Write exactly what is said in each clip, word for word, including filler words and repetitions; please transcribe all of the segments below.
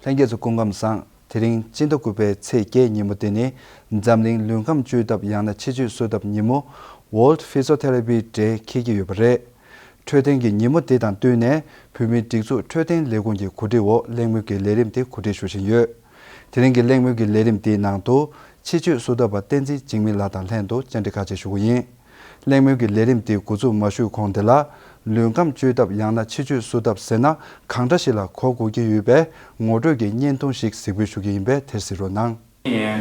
ལྷན་རྒྱས་ཚོ་སྐུ་ཁམས་བཟང་། དེ་རིང་སྤྱི་ཟླ་དགུ་པའི་ཚེས་བརྒྱད་ཉིན་མོ་དེ་ནི་འཛམ་གླིང་ལུས་ཁམས་བཅོས་ཐབས་ཡང་ན་ཕྱི་བཅོས་གསོ་ཐབས་ཉིན་མོ། World Physiotherapy Day འཁེལ་གྱི་ཡོད་པ་རེད། འཕྲོད་བསྟེན་གྱི་ཉིན་མོ་དེ་དང་བསྟུན་ནས་བོད་མིའི་སྒྲིག་འཛུགས་འཕྲོད་བསྟེན་ལས་ཁུངས་ཀྱི་གོ་སྒྲིག་འོག་གླེང་མོལ་གྱི་ལས་རིམ་དེ་གོ་སྒྲིག་ཞུ་བཞིན་ཡོད། དེ་རིང་གི་གླེང་མོལ་གྱི་ལས་རིམ་དེའི་ནང་དུ་ཕྱི་བཅོས་གསོ་ཐབས་པ་བསྟན་འཛིན་འཇིགས་མེད་ལགས་དང་ལྷན་དུ་བཅར་འདྲི་ཁ་ཆེ་ཞུ་གི་ཡིན། གླེང་མོལ་གྱི་ལས་རིམ་དེ་འགོ་འཛུགས་མ་ཞུས་གོང་དེ་ལ། ལུས་ཁམས་བཅོས་ཐབས་ཡང་ན་ཕྱི་བཅོས་གསོ་ཐབས་ཟེར་ན་གང་འདྲ་ཞིག་ལ་གོ་དགོས་ཀྱི་ཡོད་པའི་ངོ་སྤྲོད་ཀྱི་བརྙན་ཐུང་ཞིག་གཟིགས་འབུལ་ཞུ་གི་ཡིན་པས་དེར་གཟིགས་རོགས་གནང་།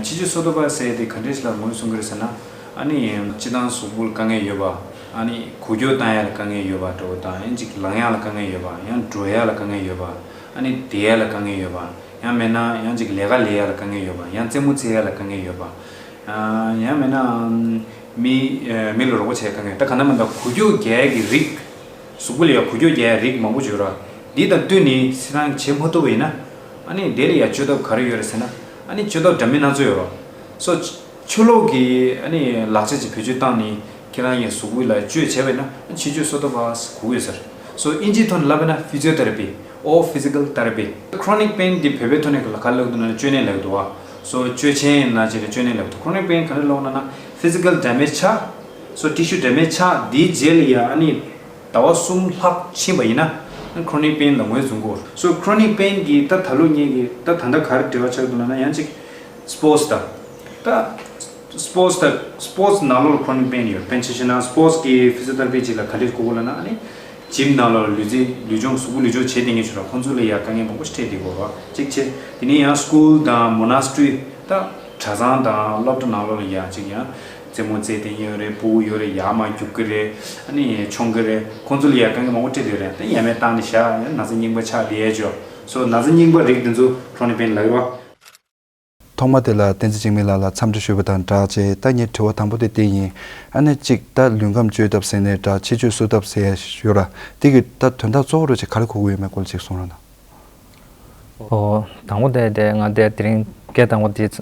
ཕྱི་བཅོས་གསོ་ཐབས་པ་ཟེར་དེ་ག་འདྲ་ཞིག་ལ་ངོས་བཟུང་གི་རེད་ཟེར་ན། ཨ་ནི་སྤྱིར་བཏང་གཟུགས་པོར་དཀའ་ངལ་ཡོད་པ། ཨ་ནི་འགུལ་སྐྱོད་བཏང་ཡ་ལ་དཀའ་ངལ་ཡོད་པ་འདྲ་བོ་དང་། ཡང་ཅིག་ལངས་ཡ་ལ་དཀའ་ངལ་ཡོད་པ། ཡང་འགྲོ་ཡ་ལ་དཀའ་ངལ་ཡོད་པ། ཨ་ནི་བསྡད་ཡ་ལ་དཀའ་ངལ་ཡོད་པ། ཡང་མིན་ན་ཡང་ཅིག་ལས་ཀ་ལས་ཡ་ལ་དཀའ་ངལ་ཡོད་པ། ཡང་རྩེད་མོ་རྩེ་ཡ་ལ་དཀའ་ངལ་ཡོད་པ། ཡང་མིན་ན་མི་མི་ལ་རོགས་པ་བྱེད་ཡ་དཀའ་ངལ། ད་ག་ན་མིན་ད་འགུལ་སྐྱོད་རྒྱག་ཡ་གི་རིགས། གཟུགས་པོ་ལ་ཡ་འགུལ་སྐྱོད་རྒྱག་ཡ་རིགས་མང་པོ་ཡོད་ར། འདི་དང་བསྟུན་ནས་སེམས་ནང་བྱེད་མ་ཐུབ་པ་ཡིན་ན། ཨ་ནི་དེ་ལ་ཡ་བཅོས་ཐབས་ག་རེ་ཡོད་རེད་ཟེར་ན། ཨ་ནི་བཅོས་ཐབས་འདྲ་མིན་སྣ་ཚོགས་ཡོད་ར། སོ། ཕྱི་ལོགས་ཀྱི་ཨ་ནི་ལག་ཆ་ཅིག་བེད་སྤྱོད་བཏང་ནས་ཁྱེད་རང་ཡ་གཟུགས་པོ་ལ་བཅོས་བྱས་པ་ཡིན་ན། ཨ་ནི་ཕྱི་བཅོས་གསོ་ཐབས་པ་གོ་གི་ཡོད་ས་རེད། སོ་དབྱིན་ཇིའི་ཐོག་ནས་ལབ་པ་ཡིན་ན་physiotherapy or physical therapy། Chronic pain འདི་བོད་པའི་ཐོག་ནས་ག་རེ་ལབ་འདུག་ན་བཅོས་ནད་ལབ་འདུག་བ། སོ་བཅོས་ཆེན་ཡིན་ན་ཅིག་ལ་བཅོས་ནད་ལབ་འདུག chronic pain ག་རེ་ལབ་ན་ན་physical damage ཆགས། སོ་tissue damage ཆགས། འདིའི་རྗེས་ལ་ཡ་ཨ་ནི་ཟླ་བ་གསུམ་ལྷག་ཕྱིན་པ་ཡིན་ན། chronic pain ལ་ངོས་བཟུང་དགོས། སོ་chronic pain གི་ད་ད་ལོ་ངེད་ཀྱི་ད་ད་ལྟ་ག་རེ་འབྲེལ་བ་ཆགས་འདུག་ལབ་ན། ཡང་ཅིག་sports དང་། ད་sports དང་sports ནང་ལོགས་ལ་chronic pain ཡོད། དཔེར་ན་ཆ་བཞག་ན་sports གི་physiotherapy ཅིག་ལ་ག་རེ་དགོས་དགོས་ལབ་ན། ཨ་ནི་gym ནང་ལོགས་ལ་ལུས་རྩལ་ལུས་སྦྱོང་གཟུགས་པོ་ལུས་སྦྱོང་བྱེད་བསྡད་མཁན་ཅིག་ལ་ཁོང་ཚོ་ལ་ཡ་དཀའ་ངལ་མང་པོ་ཞིག་འཕྲད་བསྡད་ཀྱི་ཡོད་རེད་བ། གཅིག་བྱས། དེ་ནས་ཡང་school དང་monastery ད་གྲྭ་ཚང་དང་སློབ་གྲྭ་ནང་ལོགས་ལ་ཡ་ཅིག་ཡང་རྩེད་མོ་རྩེ་བསྡད་མཁན་ཡོད་རེད། ཕྲུ་གུ་ཡོད་རེད། ཡར་མར་རྒྱུག་གི་རེད། ཨ་ནི་མཆོང་གི་རེད། ཁོང་ཚོ་ལ་ཡ་དཀའ་ངལ་མང་པོ་འཕྲད་བསྡད་ཡོད་རེད། ད་ཡ་མེད་བཏང་ནས་བཞག་ཡང་ན་ཚ་རྙིང་པ་ཆགས་བསྡད་ཡ་ཅིག་ཡོད། སོ་ན་ཚ་རྙིང་པ་རིགས་དེ་ཚོ་chronic pain ལབ་ཀྱི་རེད་བ། ཐོག་མ་དེ་ལ་བསྟན་འཛིན་འཇིགས་མེད་ལགས་ལ་འཚམས་འདྲི་ཞུས་པ་དང་སྦྲགས་བྱས། ད་ངའི་དྲི་བ་དང་པོ་དེ་དེ་ཡིན། ཨ་ནི་གཅིག་ད་ལུས་ཁམས་བཅོས་ཐབས་ཟེར་ནའི་འདྲ། ཕྱི་བཅོས་གསོ་ཐབས་ཟེར་ཡ་ཡོད་ར། དེ་གི་ད་དོན་དག་གཙོ་བོ་རུ་ཅིག་ག་རེ་གོ་གི་ཡོད་མེད་སྐོར་ཅིག་གསུང་རོགས་གནང་། ཨོ། དང་པོ་དེ་དེ་ང་དེ་དེ་རིང་སྐད་དང་པོ་དེ་ཐུ་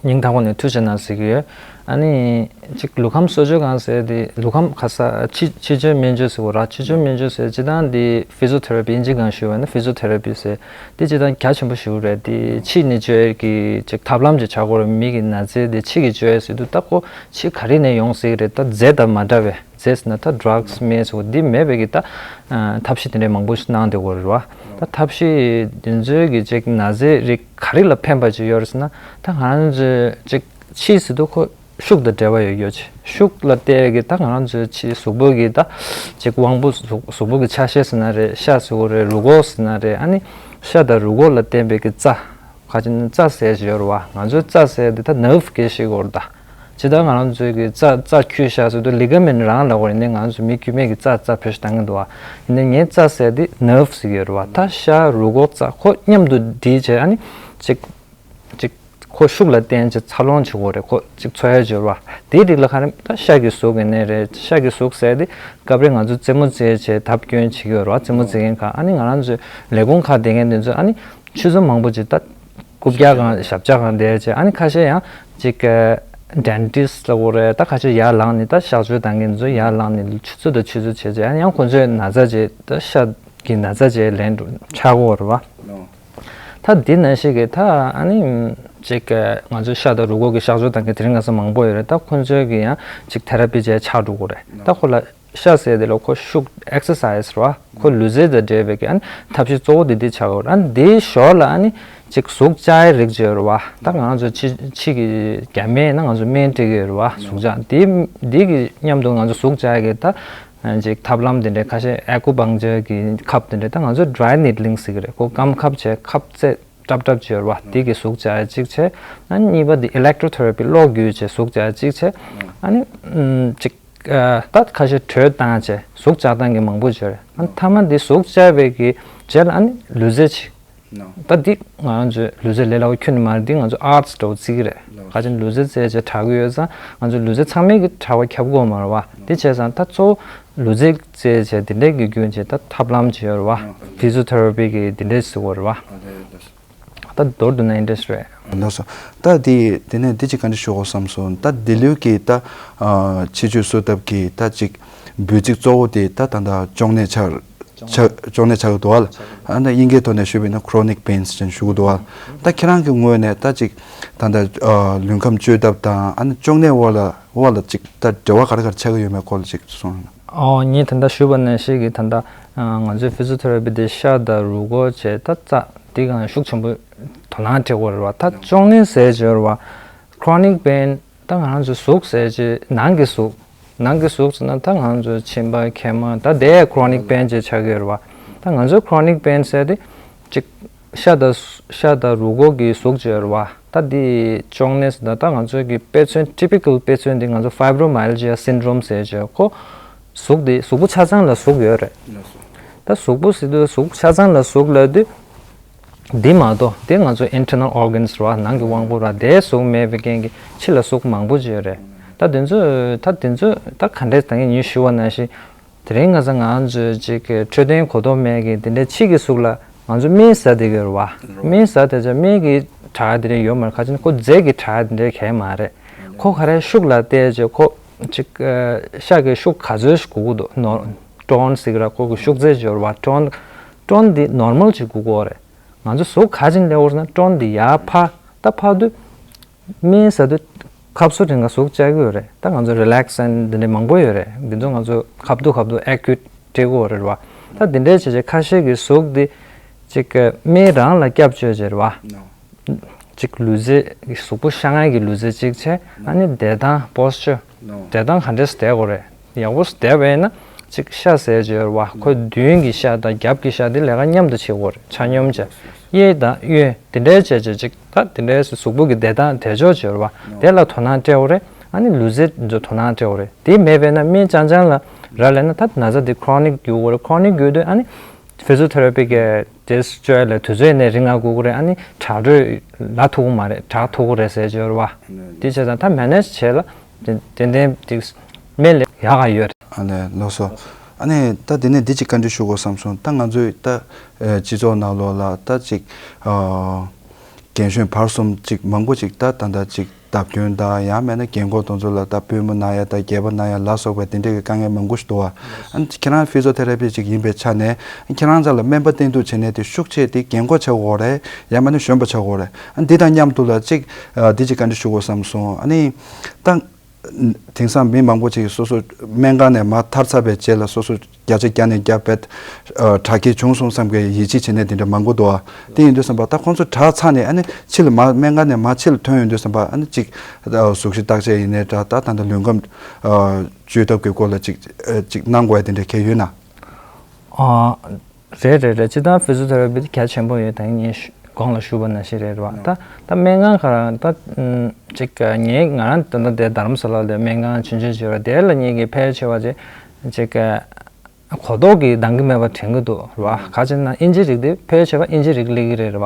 སྙིང་ཐག་པ་ནས་ཐུགས་རྗེ་གནང་ཟེར་གྱི་ཡོད། ཨ་ནི་གཅིག་ལུས་ཁམས་གསོ་བཅོས་ཁང་ཟེར་དེ་ལུས་ཁམས་ཁ་ས་ཕྱི་ཕྱི་བཅོས་སྨན་བཅོས་ཟེར་བ་ར། ཕྱི་བཅོས་སྨན་བཅོས་ཟེར་སྤྱིར་བཏང་དེ་physiotherapy དབྱིན་ཇི་སྒང་ཞུས་པ་ན་physiotherapy ཟེར། དེ་སྤྱིར་བཏང་རྒྱ་ཆེན་པོ་ཞིག་རེད། དེ་ཕྱི་ནས་བཅོས་ཀྱི་ཅིག་ཐབས་ལམ་ཅིག་ཆགས་ཀྱི་ཡོད་རེད། མི་གི་ན་ཚ་དེ་ཕྱི་གི་བཅོས་ཟེར་དུས་ད་ཁོ་ཕྱི་ག་རེ་ནས་ཡོང་ཟེར་གྱི་རེད། ད་རྫས་དང་མ་འདྲ་བའི་རྫས་ཟེར་ན་ད་drugs སྨན་ཟེར་བ་འདི་མེད་པའི་གི་ད་ཐབས་ཤེས་དེ་འདྲའི་མང་པོ་ཞིག་གནང་བསྡད་ཀྱི་ཡོད་རེད་བ། ད་ཐབས་ཤེས་དེ་ཚོའི་གི་ཅིག་ན་ཚའི་རིགས་ག་རེ་ལ་ཕན་པ་ཅིག་ཡོད་རེད་ཟེར་ན། ད་ང་རང་ཚོའི་ཅིག་ཕྱི་ཟེར་དུས་ཁོ་ཤུགས་དང་འབྲེལ་བ་ཡོད་ཡོད་ཅིག་ཤུགས་ལ་བརྟེན་གྱི་ད་ང་རང་ཚོའི་ཕྱི་གཟུགས་པོ་གི་ད་ཅིག་དབང་པོ་གཟུགས་གཟུགས་པོ་གི་ཆ་ཤས་ཟེར་ན་རེད། ཤ་ཟེར་དགོས་རེད། རུས་ཁོག་ཟེར་ན་རེད། ཨ་ནི་ཤ་དང་རུས་ཁོག་ལ་བརྟེན་པའི་གི་རྩ། ཁ་ཅིག་ནི་རྩ་ཟེར་ཞིག་ཡོད་རེད་བ། ང་ཚོའི་རྩ་ཟེར་དེ་ད་nerve གི་ཞིག་ཡོད་རེད་ད། ཇི་ལྟར་ང་རང་ཚོའི་གི་རྩ་རྩ་འཁྱུ་བཞག་ཟེར་དུས་ligament རང་ལབ་དགོས་རེད། ནི་ང་ཚོ་མི་དཀྱུས་མའི་གི་རྩ་རྩ་བེད་སྤྱོད་བཏང་གི་འདུག་བ། ཡིན་ནའི་ངའི་རྩ་ཟེར་དེ་nerve ཟེར་གྱི་ཡོད་རེད་བ། ད་ཤ་རུས་ཁོག་རྩ་ཁོ་མཉམ་དུ་སྒྲིལ་བྱས། ཨ་ནི་ཅིག་ཅིག་ཁོ་ཤུགས་ལ་བརྟེན་བྱས་འཚར་ལོངས་བྱེད་དགོས་རེད། ཁོ་ཅིག་འཚོ་ཡ་ཅིག་ཡོད་རེད་བ། དེའི་རིགས་ལ་ག་རེ་ད་ཤ་གི་གཟུགས་ཡིན་ནའི་རེད། ཤ་གི་གཟུགས་ཟེར་དེ་སྐབས་རེ་ང་ཚོ་རྩེད་མོ་རྩེ་བྱས་ཐབ་སྐྱོན་བྱེད་ཀྱི་ཡོད་རེད་བ། རྩེད་མོ་རྩེ་མཁན་ཁག་ཨ་ནི་ང་རང་ཚོའི་ལས་ཁུངས་ཁག་བསྡད་མཁན་དེ་ཚོ་ཨ་ནི་ཆུ་ཚོད་མང་པོ་ཅིག་ད་རྐུབ་བཀྱག་སྒང་ཞབས་བཀྱག་སྒང་བསྡད་བྱས། ཨ་ནི་ཁ་ཤས་ཡང་ཅིག་dentist ལབ་དགོས་རེད། ད་ཁ་ཤས་ཡར་ལངས་ནས་ད་གཤག་བཅོས་བཏང་མཁན་ཚོ་ཡར་ལངས་ནས་ཆུ་ཚོད་དང་ཆུ་ཚོད་བྱས་བྱས། ཨ་ནི་ཡང་ཁོ་ཚོས་ན་ཚ་བྱས་ད་ཤ་གི་ན་ཚ་བྱས་ལན་འགྲོ་ཆགས་ཀྱི་ཡོད་རེད་བ། ད་འདི་ནང་བཞིན་གྱི་ད་ཨ་ནི་ཅིག་ང་ཚོའི་ཤ་དང་རུས་ཁོག་གི་གཤག་བཅོས་བཏང་མཁན་དེ་རིང་ཁ་སང་མང་པོ་ཡོད་རེད། ད་ཁོ་ཚོས་གི་ཡང་ཅིག་therapy བྱས་ཆགས་འགྲོ་གི་རེད། ད་ཁོ་ལ་ཤ་ཟེར་དེ་ལ་ཁོ་ཤུགས་exercise རེད་བ། ཁོ་ལུས་རྩལ་དང་འབྲེལ་བའི་གི་ཨ་ནི་ཐབས་ཤེས་གཙོ་བོ་དེ་འདི་ཆགས་ཀྱི་ཡོད་རེད། ཨ་ནི་དེའི་ཞོར་ལ་ཨ་ནི་ཅིག་ཟུག་བཅག་ཡའི་རིགས་ཅིག་ཡོད་རེད་བ། ད་ང་ཚོ་ཕྱི་ཕྱི་གི་རྒྱ་སྨན་ཡིན་ན་ང་ཚོ་སྨན་སྤྲད་ཀྱི་ཡོད་རེད་བ། ཟུག་བཅག་དེ་དེ་གི་མཉམ་དུ་ང་ཚོ་ཟུག་བཅག་ཡ་གི་ད་ཅིག་ཐབས་ལམ་དེ་འདྲའི་ཁ་ཤས་acupuncture གི་ཁབ་དེ་འདྲའི་ད་ང་ཚོ་dry needling ཟེར་གི་རེད། ཁོ་སྐམ་ཁབ་བྱས་ཁབ་རྩེ་སྲབ་སྲབ་ཅིག་ཡོད་རེད་བ། དེ་གི་ཟུག་བཅག་ཡ་གཅིག་བྱས། ཨ་ནི་གཉིས་པ་དེ་electrotherapy གློག་བརྒྱུད་བྱས་ཟུག་བཅག་ཡ་གཅིག་བྱས། ཨ་ནི་ཨམ་ཅིག་ཨ་ད་ཁ་ཤས་དྲོད་བཏང་བྱས་ཟུག་བཅག་སྟངས་ཀྱི་མང་པོ་ཅིག་ཡོད་རེད། ཨ་ནི་མཐའ་མ་དེ་ཟུག་བཅག་པའི་གི་རྗེས་ལ་ཨ་ནི་ལུས་རྩལ་ཅིག་ད་འདི་ང་ཚོའི་ལུས་རྩལ་ལས་སླ་བོ་ཁྱོན་ནས་མ་རེད། འདི་ང་ཚོ་arts འདྲ་བོ་བརྩི་གི་རེད། ཁ་ཅིག་ལུས་རྩལ་རྩེད་བྱས་དྲག་གི་ཡོད་ཙང་ང་ཚོ་ལུས་རྩལ་ཚང་མའི་གི་དྲག་པོ་ཁྱབ་ཀྱི་ཡོད་མ་རེད་བ། དེ་བྱས་ཙང་ད་གཙོ་བོ་ལུས་རྩལ་རྩེད་བྱས་དེ་འདྲའི་གི་བརྒྱུད་བྱས་ད་ཐབས་ལམ་ཅིག་ཡོད་རེད་བ། physiotherapy གི་དེ་འདྲའི་ཟེར་བ་རེད་བ། ད་མདོར་བསྡུ་ན་འདི་འདྲ་ཞིག་རེད། ལགས་སོ། ད་དེ་དེ་ནས་འདི་ཅིག་བཀའ་འདྲི་ཞུ་དགོས་བསམ་སོང་། ད་འདི་ལོའི་གི་ད་ཨ་ཕྱི་བཅོས་གསོ་ཐབས་ཀྱི་ད་ཅིག་འབོད་ཚིག་གཙོ་བོ་དེ་ད་ད་ལྟ་གཅོང་ནད་ཆར་ ཆ་གཅོང་ནད་ཆགས་ཀྱི་འདུག་བ། ཨ་ནི་དབྱིན་སྐད་ཐོག་ནས་ཞུས་པ་ཡིན་ན་chronic pains་ཅན་ཞུ་གི་འདུག་བ། ད་ཁྱེད་རང་གི་ངོས་ནས་ད་ཅིག་ད་ལྟ་ལུས་ཁམས་བཅོས་ཐབས་དང་ཨ་ནི་གཅོང་ནད་འོག་ལ་འོག་ལ་ཅིག་ད་འབྲེལ་བ་ག་རེ་ག་རེ་ཆགས་ཀྱི་ཡོད་མེད་སྐོར་ལ་ཅིག་གསུངས་ཡོང་ན། ཨོ་ངས་ད་ལྟ་ཞུས་པ་ནང་བཞིན་གྱི་ད་ལྟ་ང་ཚོའི་physiotherapy་དེ་ཤ་དང་རུས་ཁོག་བཅས་ད་རྩ་འདི་གང་ཤུགས་ཆེན་པོ་དོ་སྣང་སྤྲད་དགོས་རེད་བ། ད་གཅོང་ནད་ཟེར་བྱས་རེད་བ། chronic pain་ད་ང་རང་ཚོའི་ཟུག་ཟེར་བྱས་ནང་གི་ཟུག་ནང་གི་ཟུག་ཟེར་ན་ད་ང་ཚོའི་མཆིན་པ་མཁལ་མ་ད་དེ་chronic pain་ཅེས་ཆགས་ཀྱི་ཡོད་རེད་བ། ད་ང་ཚོའི་chronic pain་ཟེར་དེ་གཅིག་ཤ་དང་ཤ་དང་རུས་ཁོག་གི་ཟུག་ཅིག་ཡོད་རེད་བ། ད་འདི་གཅོང་ནད་ཟེར་ན་ད་ང་ཚོའི་གི་དཔེ་མཚོན་typical་དཔེ་མཚོན་འདི་ང་ཚོ་fibromyalgia syndrome་ཟེར་བྱས་ཁོ་ཟུག་འདི་གཟུགས་པོ་ཆ་ཚང་ལ་ཟུག་ཡོད་རེད། ད་གཟུགས་པོ་ཟེར་དུས་གཟུགས་ཆ་ཚང་ལ་ཟུག་ལབ་དུས། འདི་མ་གཏོགས་དེ་ང་ཚོ་internal organs་ར་ནང་གི་དབང་པོ་ར་དེ་ཟུག་མེད་པའི་རྐྱེན་གྱིས་ཕྱི་ལ་ཟུག་མང་པོ་ཅིག་ཡོད་རེད། ད་དེ་ཚོ་ད་དེ་ཚོ་ད་ག་འདྲས་ད་ངས་ཉིན་ཞུ་བ་ནང་བཞིན་དེ་རིང་ང་ཚོ་ང་ཚོས་ཅིག་འཕྲོད་བསྟེན་གོ་རྟོགས་མེད་ཀྱི་དེ་འདྲའི་ཕྱི་གི་ཟུག་ལ་ང་ཚོ་སྨན་ཟ་བསྡད་ཀྱི་ཡོད་རེད་བ། སྨན་ཟ་བསྡད་ཚེ་སྨན་གྱི་དྲག་དེ་འདྲ་ཡོད་མ་རེད། ག་ཅི་ན་ཁོ་རྫས་ཀྱི་དྲག་དེ་འདྲ་གང་ཡང་མ་རེད། ཁོ་ག་རེ་ཤུགས་ལ་བལྟས་ཚེ་ཁོ་ཅིག་ཤ་གི་ཤུགས་ག་ཚོད་ཞིག་དགོས་ཀྱི་འདུག་ནོ་ཊོན་ཟེར་གི་ར་ཁོ་གི་ཤུགས་ཚད་ཅིག་ཡོད་རེད་བ། ཊོན་ཊོན་འདི་ནོར་མལ་ཅིག་དགོས་ཀྱི་ཡོད་རེད། ང་ཚོ་ཟུག་ག་ཅིག་སླེབས་ཡོད་རེད་ཟེར་ན་ཊོན་འདི་ཡར་འཕར་ད་འཕར་དུས་སྨན་ཟ་དུས་ཁ་སོ་རིང་ག་ཟུག་བཅག་གི་ཡོད་རེད། ད་ང་ཚོ་relaxant་འདི་འདྲ་མང་པོ་ཡོད་རེད། འདི་ཚོ་ང་ཚོ་ཁ་བསྡུ་ཁ་བསྡུ་acute་སྤྲད་ཀྱི་ཡོད་རེད་བ། ད་འདི་འདྲའི་བྱས་བྱས་ཁ་ཤས་ཀྱི་ཟུག་འདི་ཅིག་སྨན་རང་ལ་སྐྱབས་བཅོལ་བྱས་རེད་བ། ཅིག་ལུས་རྩལ་གཟུགས་པོ་ཤ་ངལ་གྱི་ལུས་རྩལ་གཅིག་བྱས། ཨ་ནི་བསྡད་སྟངས་posture་བསྡད་སྟངས་ག་འདྲས་བསྡད་དགོས་རེད། ཡག་པོ་བསྡད་པ་ཡིན་ན་ཅིག་ཤ་ཟེར་བྱས་ཡོད་རེད་བ། ཁོ་མདུན་གྱི་ཤ་དང་རྒྱབ་ཀྱི་ཤ་དེ་ལས་ཀ་མཉམ་དུ་བྱེད་དགོས་རེད། ཆ་སྙོམས་བྱས་གཡས་དང་གཡོན་དེ་འདྲའི་བྱས་བྱས་ཅིག་ད་དེ་འདྲའི་གཟུགས་པོ་གི་བསྡད་སྟངས་དལ་འབྱོར་བྱས་ཡོད་རེད་བ། དེ་ལ་དོ་སྣང་སྤྲད་དགོས་རེད། ཨ་ནི་ལུས་རྩལ་འདི་ཚོ་དོ་སྣང་སྤྲད་དགོས་རེད། དེ་མེད་པ་ཡིན་ན་སྨན་རྐྱང་རྐྱང་ལ་རག་ལས་ན་ད་ན་ཚ་དེ་chronic་འགྱུར་དགོས་རེད། chronic་འགྱུར་དུས་ཨ་ནི་physiotherapy་གི་test་བཅོས་ལ་དུས་ཚོད་ནས་རིང་ང་དགོས་ཀྱི་རེད། ཨ་ནི་དྲག་འགྲོས་ལ་ཐུག་གི་མ་རེད། དྲག་ཐུག་གི་རེད་ཟེར་བརྗོད་རེད་བ། དེ་བྱས་ཙང་ད་manage་བྱས་ལ་ཏན་ཏན་ཏན་ཏིག་སྨན་ལས་ཡག་ག་ཡོད་རེད། ཨ་ནི་ལགས་སོ། ཨ་ནི་ད་དེ་ནས་འདི་གཅིག་བཀའ་འདྲི་ཞུ་དགོས་བསམ་སོང་། ད་ང་ཚོའི་ད་སྤྱི་ཚོགས་ནང་ལོགས་ལ་ད་ཅིག་རྒན་གཞོན་བར་གསུམ་ཅིག་མང་པོ་ཅིག་ད་ད་ད་ཅིག་བརྡབ་སྐྱོན་དང་ཡང་མིན་ན་རྒན་གོག་དེ་ཚོ་ལ་ད་པུས་མོ་ན་ཡ་དང་སྐེད་པ་ན་ཡ་ལ་སོགས་པའི་དེ་འདྲའི་གི་དཀའ་ངལ་མང་པོ་ཞིག་འདུག་བ། ཨ་ནི་ཁྱེད་རང་physiotherapy་ཅིག་ཡིན་པའི་ཆ་ནས་ཁྱེད་རང་ཚོ་ལ་སྨན་པ་བསྟེན་གཏུག་བྱེད་ནས་དེ་ཤུགས་ཆེ་དེ་རྒན་གོག་ཆགས་ཀྱི་ཡོད་རེད། ཡང་མིན་ན་གཞོན་པ་ཆགས་ཀྱི་ཡོད་རེད། ཨ་ནི་འདི་དང་མཉམ་དུ་ལ་ཅིག་འདི་ཅིག་བཀའ་འདྲི་ཞུ་དགོས་བསམ་སོང་། ཨ་ནི་ད་དེང་སང་མི་མང་པོ་ཅིག་སོ་སོ་སྨན་ཁང་ནས་མར་ཐར་ཚར་བའི་རྗེས་ལ་སོ་སོ་བརྒྱ་ཆ་བརྒྱ་ནས་བརྒྱ་བེད་དྲག་སྐྱེད་བྱུང་སོང་བསམ་གི་ཡིད་ཆེས་བྱེད་ནས་དེ་འདྲ་མང་པོ་འདུག་ཨ། དེ་ཡིན་དུས་ཙམ་པ་ད་ཁོང་ཚོ་དྲག་ཚར་ནས་ཨ་ནི་ཕྱི་ལ་མར་སྨན་ཁང་ནས་མར་ཕྱི་ལ་ཐོན་ཡོང་དུས་ཙམ་པ་ཨ་ནི་ཅིག་གཟུགས་གཞི་བརྟག་དཔྱད་ཡིན་ནའི་འདྲ། ད་ད་ལྟ་ལུས་ཁམས་བཅོས་ཐབས་ཀྱི་སྐོར་ལ་ཅིག་ཅིག་གནང་དགོས་ཡ་དེ་འདྲ་གལ་ཡོད་ན། ཨ། རེད་རེད་རེད། སྤྱིར་བཏང་physiotherapy་དེ་གལ་ཆེན་པོ་ཡོད། ད་ངས་ཞུ་གོང་ལ་ཞུས་པ་ནང་བཞིན་རེད་བ། ད་ད་སྨན་ཁང་ག་རང་ད་ཅིག་ངས་ང་རང་ད་ལྟ་དེ་རྡ་རམ་ས་ལ་ལ་སྨན་ཁང་ཆུང་ཆུང་ཅིག་ཡོད་ར། དེ་ལ་ངས་ཀྱི་ཕལ་ཆེ་བ་ཅིག་ཅིག་གོ་རྟོགས་ཀྱིས་འདང་གི་མེད་པ་དྲན་གི་འདུག་ར་བ། ག་ཅི་ན་ཨིན་ཇི་རིགས་དེ་ཕལ་ཆེ་བ་ཨིན་ཇི་རིགས་སླེབས་ཀྱི་རེད་ར་བ།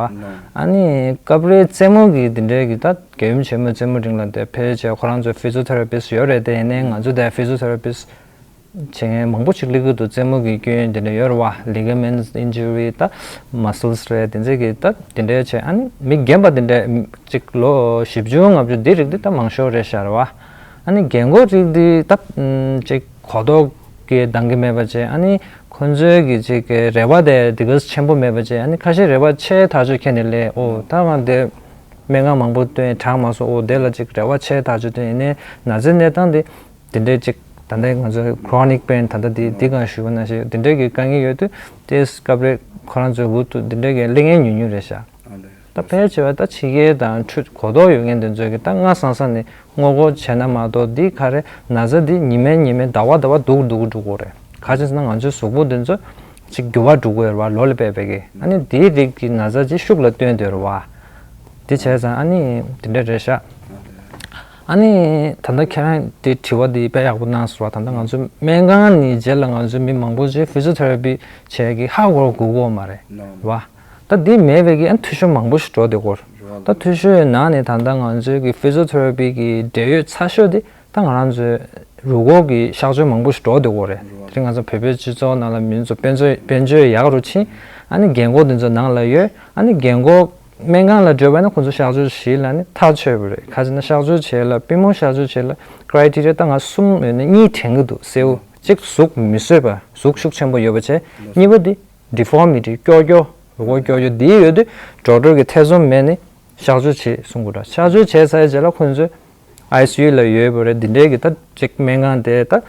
ཨ་ནི་སྐབས་རེ་རྩེད་མོ་གི་དེ་འདྲའི་གི་ད་རྒྱལ་ཡུམ་ཆེན་མོའི་རྩེད་མོ་རིང་ལ་དེ་ཕལ་ཆེ་ཁོ་རང་ཚོ་physiotherapist་ཡོད་རེད་དེ། ཡིན་ནའི་ང་ཚོ་དེ་physiotherapist་བྱེད་མཁན་མང་པོ་ཞིག་སླེབས་ཀྱི་འདུག་རྩེད་མོ་གི་སྐྱོན་དེ་འདྲ་ཡོད་རེད་བ། ligaments injury་ད་muscles་རེད། དེ་ཚོ་གི་ད་དེ་འདྲའི་བྱས། ཨ་ནི་མི་རྒན་པ་དེ་འདྲ་ཅིག་ལོ་བཞི་བཅུ་ལྔ་བཅུ་འདི་རིགས་དེ་ད་མང་ཤོས་རེད་ཤག་རེད་བ། ཨ་ནི་རྒན་གོག་རིགས་དེ་ད་ཅིག་གོ་རྟོགས་ཀྱིས་འདང་གི་མེད་པ་བྱས། ཨ་ནི་ཁོང་ཚོའི་གི་ཅིག་གི་རེ་བ་དེ་དེ་ག་ཆེན་པོ་མེད་པ་བྱས། ཨ་ནི་ཁ་ཤས་རེ་བ་ཆེ་ཐག་ཆོད་ཁྱེར་ནས་སླེབས། ཨོ་ད་ང་དེ་སྨན་ཁང་མང་པོ་བསྟན་དྲག་མ་སོང་། ཨོ་དེ་ལ་ཅིག་རེ་བ་ཆེ་ཐག་ཆོད་བསྟན། ཡིན་ནའི་ན་ཚའི་གནས་སྟངས་དེ་དེ་འདྲའི་ཅིག་ད་ལྟའི་ང་ཚོའི་chronic pain་ད་ལྟ་འདི་འདི་གང་ཞུས་པ་ནང་བཞིན་དེ་འདྲའི་གི་དཀའ་ངལ་ཡོད་དུས་དེ་སྐབས་རེ་ཁོ་རང་ཚོའི་འུ་ཐུག་འདི་འདྲའི་གི་སླེབས་མཁན་ཉུང་ཉུང་རེད་ཤག་ད་ཕལ་ཆེ་བ་ད་ཕྱི་རྒྱལ་དང་ཕྱི་གོ་རྟོགས་ཡོད་མཁན་དེ་ཚོས་གི་ད་སྔ་སང་སང་ནས་སྔོན་འགོག་བྱས་ན་མ་གཏོགས་འདི་ག་རེ་ན་ཚ་འདི་ཉི་མའི་ཉི་མའི་ཟླ་བ་ཟླ་བ་སྡུག་སྡུག་འགྲོ་གི་རེད། ག་ཅི་ཟེར་ན་ང་ཚོའི་གཟུགས་པོ་འདི་ཚོ་ཅིག་འགྱུར་བ་འགྲོ་གི་ཡོད་རེད་བ། ལོ་ལ་བལྟས་པའི་གི་ཨ་ནི་འདིའི་རིགས་ཀྱི་ན་ཚ་ཅིག་ཤུགས་ལ་བཏོན་བསྡད་རེད་བ། འདི་བྱས་ཙང་ཨ་ནི་འདི་འདྲ་རེད་ཤག་ཨ་ནི་ད་ལྟ་ཁྱེད་རང་དེ་དྲི་བ་འདི་དཔེ་ཡག་པོ་གནང་སོང་བ། ད་ལྟ་ང་ཚོ་སྨན་ཁང་ནས་རྗེས་ལ་ང་ཚོ་མི་མང་པོ་ཅིག་physiotherapy་བྱས་གི་ཧ་གོ་དགོས་གོ་མ་རེད་བ། ད་འདི་མེད་པའི་གི་ཨ་འཐུས་ཤོར་མང་པོ་ཞིག་འགྲོ་བསྡད་ཀྱི་ཡོད་རེད། ད་འཐུས་ཤོར་ནང་ནས་ད་ལྟ་ང་ཚོའི་གི་physiotherapy་གི་འབྲེལ་ཡོད་ཚ་ཤོས་དེ་ད་ང་རང་ཚོའི་རུས་ཁོག་གི་གཤག་བཅོས་མང་པོ་ཞིག་འགྲོ་བསྡད་ཀྱི་ཡོད་རེད། དེ་རིང་ང་ཚོ་བོད་པའི་སྤྱི་ཚོགས་ནང་ལ་མི་ཚོ་དཔལ་འབྱོར་དཔལ་འབྱོར་ཡག་རུ་ཕྱིན། ཨ་ནི་རྒན་གོག་དེ་ཚོ་ནང་ལ་ཡོད། ཨ་ནི་རྒན་གོག་སྨན་ཁང་ལ་བྲོས་པ་ན་ཁོ་ཚོ་གཤག་བཅོས་ཞིག་ལ་ནི་ཐག་ཆོད་པ་རེད། ག་ཅི་ན་གཤག་བཅོས་བྱེད་ལ་པུས་མོ་གཤག་བཅོས་བྱེད་ལ་criteria་ད་ང་གསུམ་ཡོད་ན་གཉིས་དྲན་གི་འདུག་གསལ་བོ། གཅིག་གཟུགས་མི་བཟོད་པ། གཟུགས་ཤུགས་ཆེན་པོ་ཡོད་པ་བྱས། གཉིས་པ་དེ་ཌི་ཕོར་མི་ཊི། སྐྱོ་སྐྱོ་རུས་ཁོག་སྐྱོ་སྐྱོ་དེ་ཡོད་དུས་ཌོག་ཊར་གྱིས་ཐེ་ཚོམ་མེད་ནས་གཤག་བཅོས་བྱེད་གསུང་གི་འདུག་གཤག་བཅོས་བྱས་ཚར་རྗེས་ལ་ཁོང་ཚོས་ཨའི་སི་ཡུ་ལ་ཡོད་པ་རེད། འདི་འདྲའི་གི་ད་གཅིག་སྨན་ཁང་དེ་ད་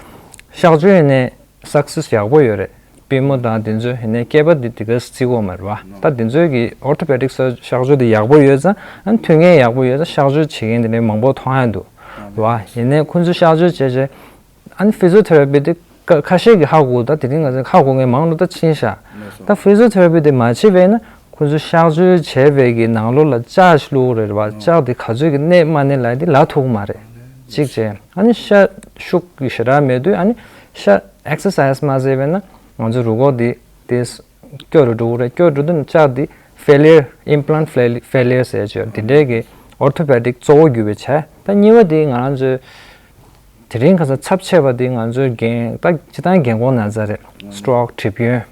གཤག་བཅོས་ནས་སག་སེ་སི་ཡག་པོ་ཡོད་རེད། པུས་མོ་དང་དེ་ཚོ་ཡིན་ནའི་སྐེད་པ་དེ་དེ་ག་བརྩི་གོ་མ་རེད་བ། ད་དེ་ཚོའི་གི་ཨོར་ཐོ་པེ་ཌིག་གཤག་བཅོས་དེ་ཡག་པོ་ཡོད་ཙང་། ཨ་ནི་མཐུན་རྐྱེན་ཡག་པོ་ཡོད་ཙང་གཤག་བཅོས་བྱེད་མཁན་དེ་འདྲའི་མང་པོ་མཐོང་ཡ་འདུག་བ། ཡིན་ནའི་ཁོང་ཚོས་གཤག་བཅོས་བྱས་བྱས། ཨ་ནི་ཕི་ཛི་ཡོ་ཐེ་ར་པི་དེ་ཁ་ཁ་ཤས་ཀྱིས་ཧ་གོ། ད་དེ་རིང་ང་ཚོ་ཧ་གོ་མཁན་མང་རུ་ད་ཕྱིན་ཤག་ད་ཕི་ཛི་ཡོ་ཐེ་ར་པི་དེ་མ་བྱས་པས་ན་ཁོ་ཚོ་གཤག་བཅོས་བྱས་པའི་གི་ནང་ལོགས་ལ་ལྕགས་ཤིག་བླུགས་རེད་བ། ལྕགས་དེ་ག་ཚོད་ཀྱི་གནས་མ་གནས་ལ་དེ་ལབ་ཐུབ་ཀྱི་མ་རེད། གཅིག་བྱས། ཨ་ནི་ཤ་ཤུགས་ཀྱི་ཞེ་དྲག་མེད་དུས། ཨ་ནི་ཤ་ཨེག་སར་སའི་ཛི་མ་བྱས་པས་ན་ང་ཚོ་རུས་ཁོག་དེ་དེ་སྐྱོ་རུ་འགྲོ་གི་རེད། སྐྱོ་རུ་འགྲོ་དུས་ལྕགས་དེ་ཕེ་ལི་ཡར། ཨིམ་པ་ལན་ཊི་ཕེ་ལི་ཡར་ཟེར་ཅིག་ཡོད། དེ་འདྲའི་གི་ཨོར་ཐོ་པེ་ཌིག་གཙོ་བོ་གྱུར་པའི་བྱས། ད་གཉིས་པ་དེ་ང་རང་ཚོའི་དེ་རིང་ཁ་སང་ཚབས་ཆེ་བ་དེ་ང་ཚོའི་རྒན་ད་སྤྱིར་བཏང་རྒན་གོག་ན་ཚ་རེད། སི་ཊོག་གྲིབ་གཡོན།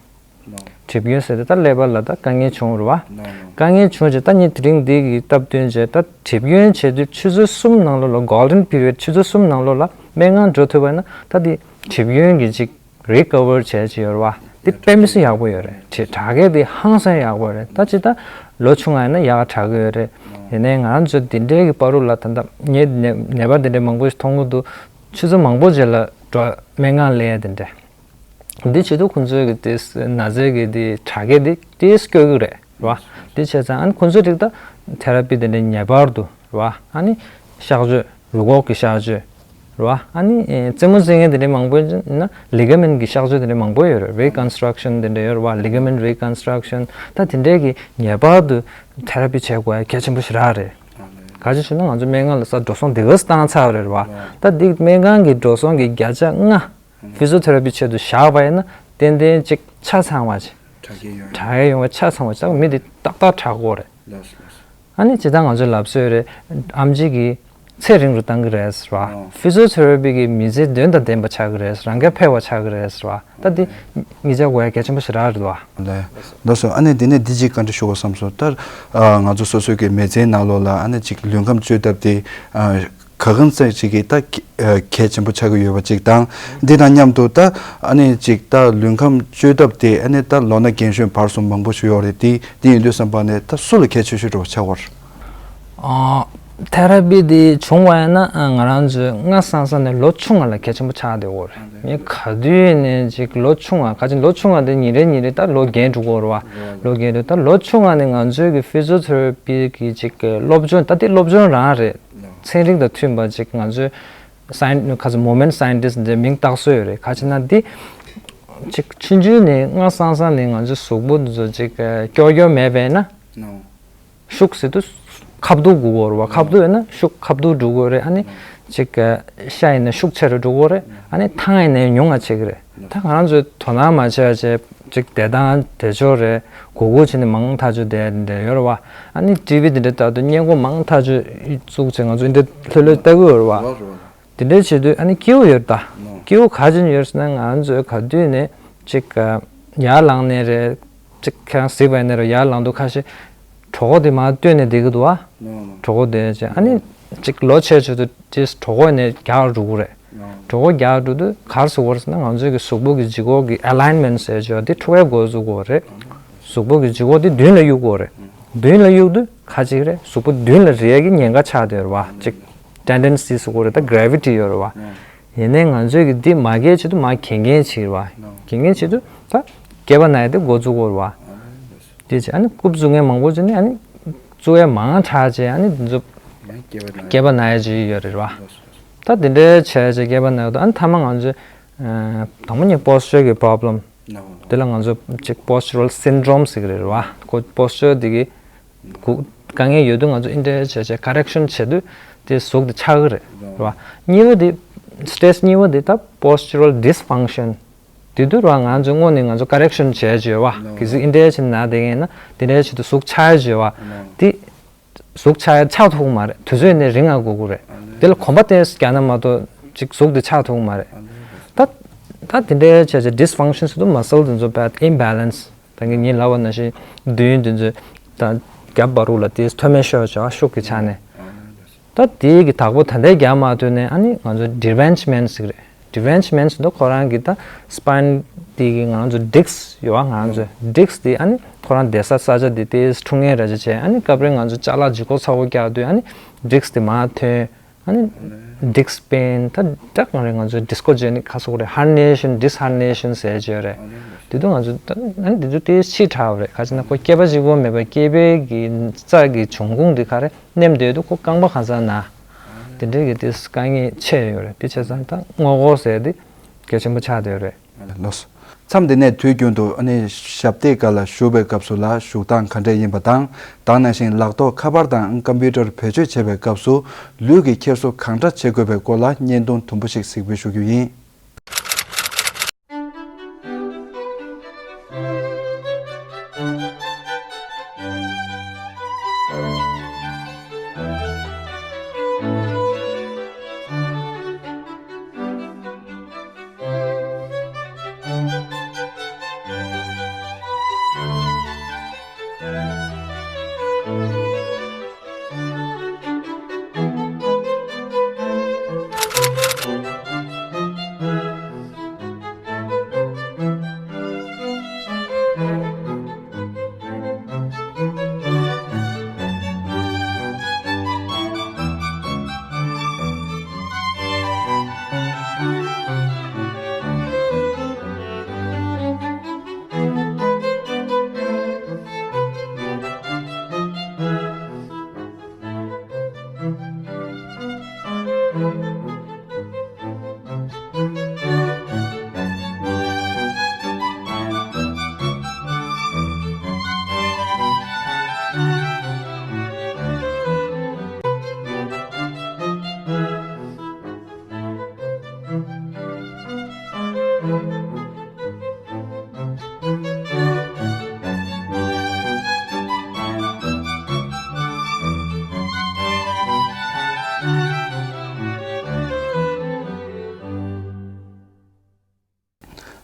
གྲིབ་གཡོན་ཟེར་དུས་ད་ཀླད་པ་ལ་ད་དཀའ་ངལ་བྱུང་རེད་བ། དཀའ་ངལ་བྱུང་རྗེས་ད་ངས་དེ་རིང་འདི་གི་སྟབས་བསྟུན་བྱས། ད་གྲིབ་གཡོན་བྱེད་དུས་ཆུ་ཚོད་གསུམ་ནང་ལོགས་ལ། གོལ་ཌེན་པི་རི་ཡོཌ། ཆུ་ཚོད་གསུམ་ནང་ལོགས་ལ་སྨན་ཁང་འགྲོ་ཐུབ་པ་ན་ད་དེ་གྲིབ་གཡོན་གྱི་ཅིག་རི་ཀ་ཝར་བྱས་ཅིག་ཡོད་རེད་བ། དེ་དཔེ་མི་སྲིད་ཡག་པོ་ཡོད་རེད། དྲག་དྲག་སྐྱེད་དེ་ཧང་སང་ཡག་པོ་རེད། ད་ཅི་ད་ལོ་ཆུང་བ་ཡིན་ན་ཡག་དྲག་གི་ཡོད་རེད། ཡིན་ནའི་ང་རང་ཚོ་འདི་འདྲའི་གི་བར་དུ་ལ་ད་ལྟ་ངས་ནད་ནད་པ་འདི་འདྲའི་མང་པོ་ཞིག་མཐོང་གི་འདུག་ཆུ་ཚོད་མང་པོ་རྗེས་ལ་འགྲོ་སྨན་ཁང་སླེབས་ཡ་འདི་འདྲ། འདི་བྱེད་དུས་ཁོང་ཚོའི་གི་དེ་ན་ཚའི་གི་དེ་དྲག་སྐྱེད་དེ་ཏོག་ཙམ་སྐྱོ་གི་རེད་བ། དེ་བྱས་ཙང་ཨ་ནི་ཁོང་ཚོའི་རིགས་ད་ཐེ་ར་པི་དེ་འདྲའི་ངེས་པར་དུ་རེད་བ། ཨ་ནི་གཤག་བཅོས། རུས་ཁོག་གི་གཤག་བཅོས་རེད་བ། ཨ་ནི་ཨེ་རྩེད་མོ་རྩེ་མཁན་དེ་འདྲའི་མང་པོ་ཡིན་ན་ལི་ག་མེན་གྱི་གཤག་བཅོས་དེ་འདྲའི་མང་པོ་ཡོད་རེད། རི་ཀོན་སི་ཊྲག་ཤན་དེ་འདྲ་ཡོད་རེད་བ། ལི་ག་མེན་རི་ཀོན་སི་ཊྲག་ཤན། ད་དེ་འདྲའི་གི་ངེས་པར་དུ་ཐེ་ར་པི་བྱེད་དགོས་ཡ་གལ་ཆེན་པོ་ཞེ་དྲག་རེད། ག་ཅི་ཞུ་ན་ང་ཚོ་སྨན་ཁང་ལ་ས་འགྲོ་སོང་དེ་ག་ཙམ་བཏང་ཚར་བ་རེད་བ། ད་འདི་སྨན་ཁང་གི་འགྲོ་སོང་གི་བརྒྱ་ཆ་ལྔ་ཕི་ཛི་ཡོ་ཐེ་ར་པི་ཆེད་དུ་བཞག་པ་ཡིན་ན་ཏན་ཏན་ཅིག་ཆ་ཚང་བ་ཅིག་དྲག་སྐྱེད་ཡོང་ཡ། དྲག་སྐྱེད་ཡོང་བ་ཆ་ཚང་བ་ཅིག་མི་དེ་ཏག་ཏག་དྲག་གོ་རེད། ལགས་སོ། ལགས་སོ། ཨ་ནི་ཇི་ལྟར་ང་ཚོའི་ལབ་སྲོལ་རེད། ཨེམ་ཆི་གིས་ཚེ་རིང་རུ་བཏང་གི་རེད་ཟེར་བ། ཨོ། ཕི་ཛི་ཡོ་ཐེ་ར་པི་གིས་མི་ཚེ་དོན་དང་ལྡན་པ་ཆགས་ཀྱི་རེད། རང་རྐྱ་འཕེར་བ་ཆགས་ཀྱི་རེད་ཟེར་བ། ད་འདི་མི་བྱ་དགོས་ཡ་གལ་ཆེན་པོ་ཞེ་དྲག་རེད་བ། ལགས་སོ། ཨ་ནི་འདི་ནས་འདི་གཅིག་བཀའ་འདྲི་ཞུ་དགོས་བསམ་སོང་། ད་ང་ཚོ་སོ་སོའི་གི་མི་ཚེའི་ནང་ལོགས་ལ་ཨ་ནི་གཅིག་ལུས་ཁམས་བཅོས་ཐབས་དེ་ག་གང་ཙམ་ཅིག་གིས་ད་གལ་ཆེན་པོ་ཆགས་ཀྱི་ཡོད་པ་གཅིག་དང་། འདི་དང་མཉམ་དུ་ད་ཨ་ནི་གཅིག་ད་ལུས་ཁམས་བཅོས་ཐབས་དེ་ཨ་ནི་ད་ལོ་ན་རྒན་གཞོན་བར་གསུམ་མང་པོ་ཞིག་ཡོད་རེད། དེ་དེ་ཡིན་དུས་ཙམ་པ་ནས་ད་སུ་ལ་གལ་ཆེ་ཤོས་འདྲ་བོ་ཆགས་པ་རེད། ཨ། ཐེ་ར་པི་དེ་བྱུང་བ་ཡིན་ན་ང་རང་ཚོའི་སྔ་སང་སང་ནས་ལོ་ཆུང་བ་ལ་གལ་ཆེན་པོ་ཆགས་བསྡད་ཡོད་རེད། ངས་ག་དུས་ནས་ཅིག་ལོ་ཆུང་བ། ག་ཅི་ལོ་ཆུང་བ་དེ་ཉིན་རེ་ཉིན་རེ་ད་ལོ་རྒན་འགྲོ་གི་ཡོད་རེད་བ། ལོ་རྒན་འགྲོ། ད་ལོ་ཆུང་བ་ནས་ང་ཚོའི་གི་ཕི་ཛི་ཡོ་ཐེ་ར་པི་གི་ཅིག་སློབ་སྦྱོང་། ད་དེ་སློབ་སྦྱོང་རང་རེད། ཚན་རིག་དང་མཐུན་པ་ཅིག་ང་ཚོའི་སའིན་ཁ་ཚོ་མུབ་མེན་ཊི་སའིན་ཊིསི་ཊི་འདི་མིང་བཏགས་སྲོལ་ཡོད་རེད། ག་ཅི་ན་འདི་ཅིག་ཆུང་ཆུང་ནས་སྔ་སང་སང་ནས་ང་ཚོའི་གཟུགས་པོ་འདི་ཚོ་ཅིག་སྐྱོ་སྐྱོ་མེད་པས་ན། ཤུགས་ཟེར་དུས་ཁ་བསྡུ་དགོས་ཀྱི་ཡོད་རེད་བ། ཁ་བསྡུ་ཡོད་ན་ཤུགས་ཁ་བསྡུ་འགྲོ་གི་ཡོད་རེད། ཨ་ནི་ཅིག་ཤ་ཡིན་ན་ཤུགས་ཆེ་རུ་འགྲོ་གི་ཡོད་རེད། ཨ་ནི་ཐང་ཡིན་ན་ཉུང་བ་བྱེད་ཀྱི་རེད། ད་ང་རང་ཚོས་དོ་སྣང་མ་བྱས་བྱས་ཅིག་བསྡད་སྟངས་དེ་ཚོ་རེད། གུག་གུག་བྱས་ནས་མང་ཐག་ཆོད་བསྡད་བསྡད་ཡོད་རེད་བ། ཨ་ནི་ཊི་བི་དེ་འདྲ་ལྟ་དུས་སྔས་མགོ་མང་ཐག་ཆོད་བཙུགས་བྱས་ང་ཚོ་འདི་འདྲ་ལྷོད་ལྷོད་ལྟ་གི་ཡོད་རེད་བ། དེ་འདྲའི་བྱེད་དུས་ཨ་ནི་སྐྱིད་པོ་ཡོད་རེད་ད། སྐྱིད་པོ་ག་ཅི་ནས་ཡོད་ཟེར་ན། ང་ཚོས་ག་དུས་ནས་ཅིག་ཡར་ལངས་ནས་རེད། ཅིག་ཁྱེད་རང་གཟིགས་པ་ཡིན་ན་རེད། ཡར་ལངས་དུས་ཁ་ཤས་གྲོད་ཁོག་དེ་མར་བཏོན་ནས་བསྡད་ཀྱི་འདུག་བ། གྲོད་ཁོག་དེ་ཅིག་ཨ་ནི་ཅིག་ལོ་ཆེ་ཆེ་དུས་ཅིག་གྲོད་ཁོག་ནས་རྒྱགས་འགྲོ་གི་རེད། གྲོད་ཁོག་རྒྱགས་འགྲོ་དུས་ག་རེ་ཟེར་གྱི་ཡོད་རེད་ཟེར་ན། ང་ཚོའི་གི་གཟུགས་པོ་གི་ལྗིད་ཁོག་གི་ཨེ་ལའིན་མེན་ཊི་ཟེར་ཅིག་ཡོད། དེ་འཁྲུག་ཡ་འགོ་བཙུགས་ཀྱི་ཡོད་རེད། གཟུགས་པོ་གི་ལྗིད་ཁོག་དེ་མདུན་ལ་གཡུག་གི་ཡོད་རེད། མདུན་ལ་གཡུག་དུས་ག་ཅི་རེད། གཟུགས་པོ་མདུན་ལ་རེག་ཡ་གི་ཉེན་ཁ་ཆགས་བསྡད་ཡོད་རེད་བ། ཅིག་ཊེན་ཌེན་སི་ཟེར་གྱི་ཡོད་རེད། ད་གྷ་རེ་ཝི་ཊི་ཡོད་རེད་བ། ཡིན་ནའི་ང་ཚོས་ཀྱི་འདི་མ་རྒྱག་ཆེད་དུ་མར་གན་གན་བྱེད་རེད་བ། གན་གན་བྱེད་དུས་ད་སྐེད་པ་ན་ཡ་དེ་འགོ་བཙུགས་ཀྱི་ཡོད་རེད་བ། དེ་བྱས་ཨ་ནི་རྐུབ་བཙུགས་མཁན་མང་པོ་བྱས་ནས་ཨ་ནི་བཙུགས་ཡ་མང་དྲགས་བྱས་ཨ་ནི་འདི་ཚོ་སྐེད་པ་ན་ཡ་ཅིག་ཡོད་རེད་བ། ད་དེ་འདྲའི་བྱས་བྱས་སྐེད་པ་ན་ཡ་དུས་ཨ་ནི་མཐའ་མ་ང་ཚོས་དང་པོ་ཉིད་པོ་སི་ཅར་གྱི་པོ་རོབ་ལེམ། དེ་ལ་ང་ཚོ་ཅིག་པོ་སི་ཅར་རལ་སིན་ཌོམ་ཟེར་གྱི་རེད་བ། ཁོ་པོ་སི་ཅར་དེ་གི་གུ་དཀའ་ངལ་ཡོད་དུས་ང་ཚོ་འདི་འདྲ་བྱས་བྱས་ཀ་རེག་ཤན་བྱེད་དུས་དེ་གཟུགས་དེ་ཆག་གི་རེད། རེད་བ། གཉིས་པ་དེ་སི་ཊེ་ཇི་གཉིས་པ་དེ་ད་པོ་སི་ཅར་རལ་ཌིས་ཕང་ཤན། དེ་དུས་རེད་བ། ང་ཚོ་སྔོན་ནས་ང་ཚོ་ཀ་རེག་ཤན་བྱས་བྱས་བ། གལ་སྲིད་འདི་འདྲ་བྱས་ན་བསྡད་མཁན་ཡིན་ན་འདི་འདྲ་བྱེད་དུས་གཟུགས་ཆག་ཡ་བྱས་བ། དེ་གཟུགས་ཆག་ཡ་ཆག་ཐུབ་ཀྱི་མ་རེད། དུས་ཚོད་ནི་རིང་ང་འགོར་གྱི་རེད། དེ་ལ་གོམ་པ་ཏོག་ཙམ་རྒྱག་ན་མ་གཏོགས་ཅིག་གཟུགས་དེ་ཆག་ཐུབ་ཀྱི་མ་རེད། ད་ད་དེ་འདྲའི་བྱས་བྱས་ཌིས་ཕང་ཤན་ཟེར་དུས་མ་སལ་དེ་ཚོ་བད་ཨིམ་བེ་ལེན་སི། ད་གིན་ངས་ལབ་པ་ནང་བཞིན་མདུན་དེ་ཚོ་ད་རྒྱབ་བར་དུ་ལ་དེ་མཐོ་དམན་ཤོར་བྱས་ཤུགས་ཀྱི་ཆ་ནས། ད་དེའི་གི་བདག་པོ་ད་ལྟའི་རྒྱག་མ་ཐུབ་ནས་ཨ་ནི་ང་ཚོ་ཌི་རེན་ཇི་མེན་ཊི་ཟེར་གྱི་རེད། Derangement ཟེར་དུས་ཁོ་རང་གི་ད་spine དེ་གི་ང་ཚོ་disc ཡོད་བ། ང་ཚོ་disc དེ་ཨ་ནི་ཁོ་རང་བསྡད་ས་ས་ཆ་དེ་ཏོག་ཙམ་འཁྲུག་ངེས་ར་ཅིག་བྱས། ཨ་ནི་སྐབས་རེ་ང་ཚོ་ཅ་ལག་ལྗིད་ཁོག་ཚ་པོ་རྒྱག་དུས་ཨ་ནི་disc དེ་མར་ཐོན། ཨ་ནི་disc pain ད་ད་ག་རེ་ང་ཚོ་discogenic ག་ཟེར་དགོས་རེད། herniation disc herniation ཟེར་བརྗོད་རེད། དེ་དུས་ང་ཚོ་ད་ཨ་ནི་དེ་ཚོ་ཏོག་ཙམ་ཕྱི་དྲགས་པ་རེད། ག་ཅི་ན་ཁོ་སྐྱེས་པ་གཅིག་པོ་མེད་པར་སྐྱེས་པའི་གི་རྩ་གི་འབྱུང་ཁུངས་དེ་ག་རེ་ནེམ་བསྡད་དུས་ཁོ་རྐང་པ་གང་ས་ན། དེ་འདྲའི་གི་དེ་དཀའ་ངལ་ཆེ་ཡོད་རེད། དེ་བྱས་ཙང་ད་སྔོག་འགོག་ཟེར་དེ་གལ་ཆེན་པོ་ཆགས་བསྡད་ཡོད་རེད། ལགས་སོ། མཚམས་འདི་ནས་དུས་རྒྱུན་དུ་ཨ་ནི་ཞབས་སྟེགས་སྒང་ལ་བཞུགས་པའི་སྐབས་སུ་ལ་བཞུགས་སྟངས་ག་འདྲ་ཡིན་པ་དང་། དེ་ནང་བཞིན་ལག་ཐོགས་ཁ་པར་དང་ཀམ་པུ་ཊར་བེད་སྤྱོད་བྱེད་པའི་སྐབས་སུ་ལུས་ཀྱི་འཁྱེར་སོ་གང་འདྲ་བྱེད་དགོས་པའི་སྐོར་ལ་བརྙན་ཐུང་དུམ་བུ་ཞིག་གཟིགས་འབུལ་ཞུ་རྒྱུ་ཡིན།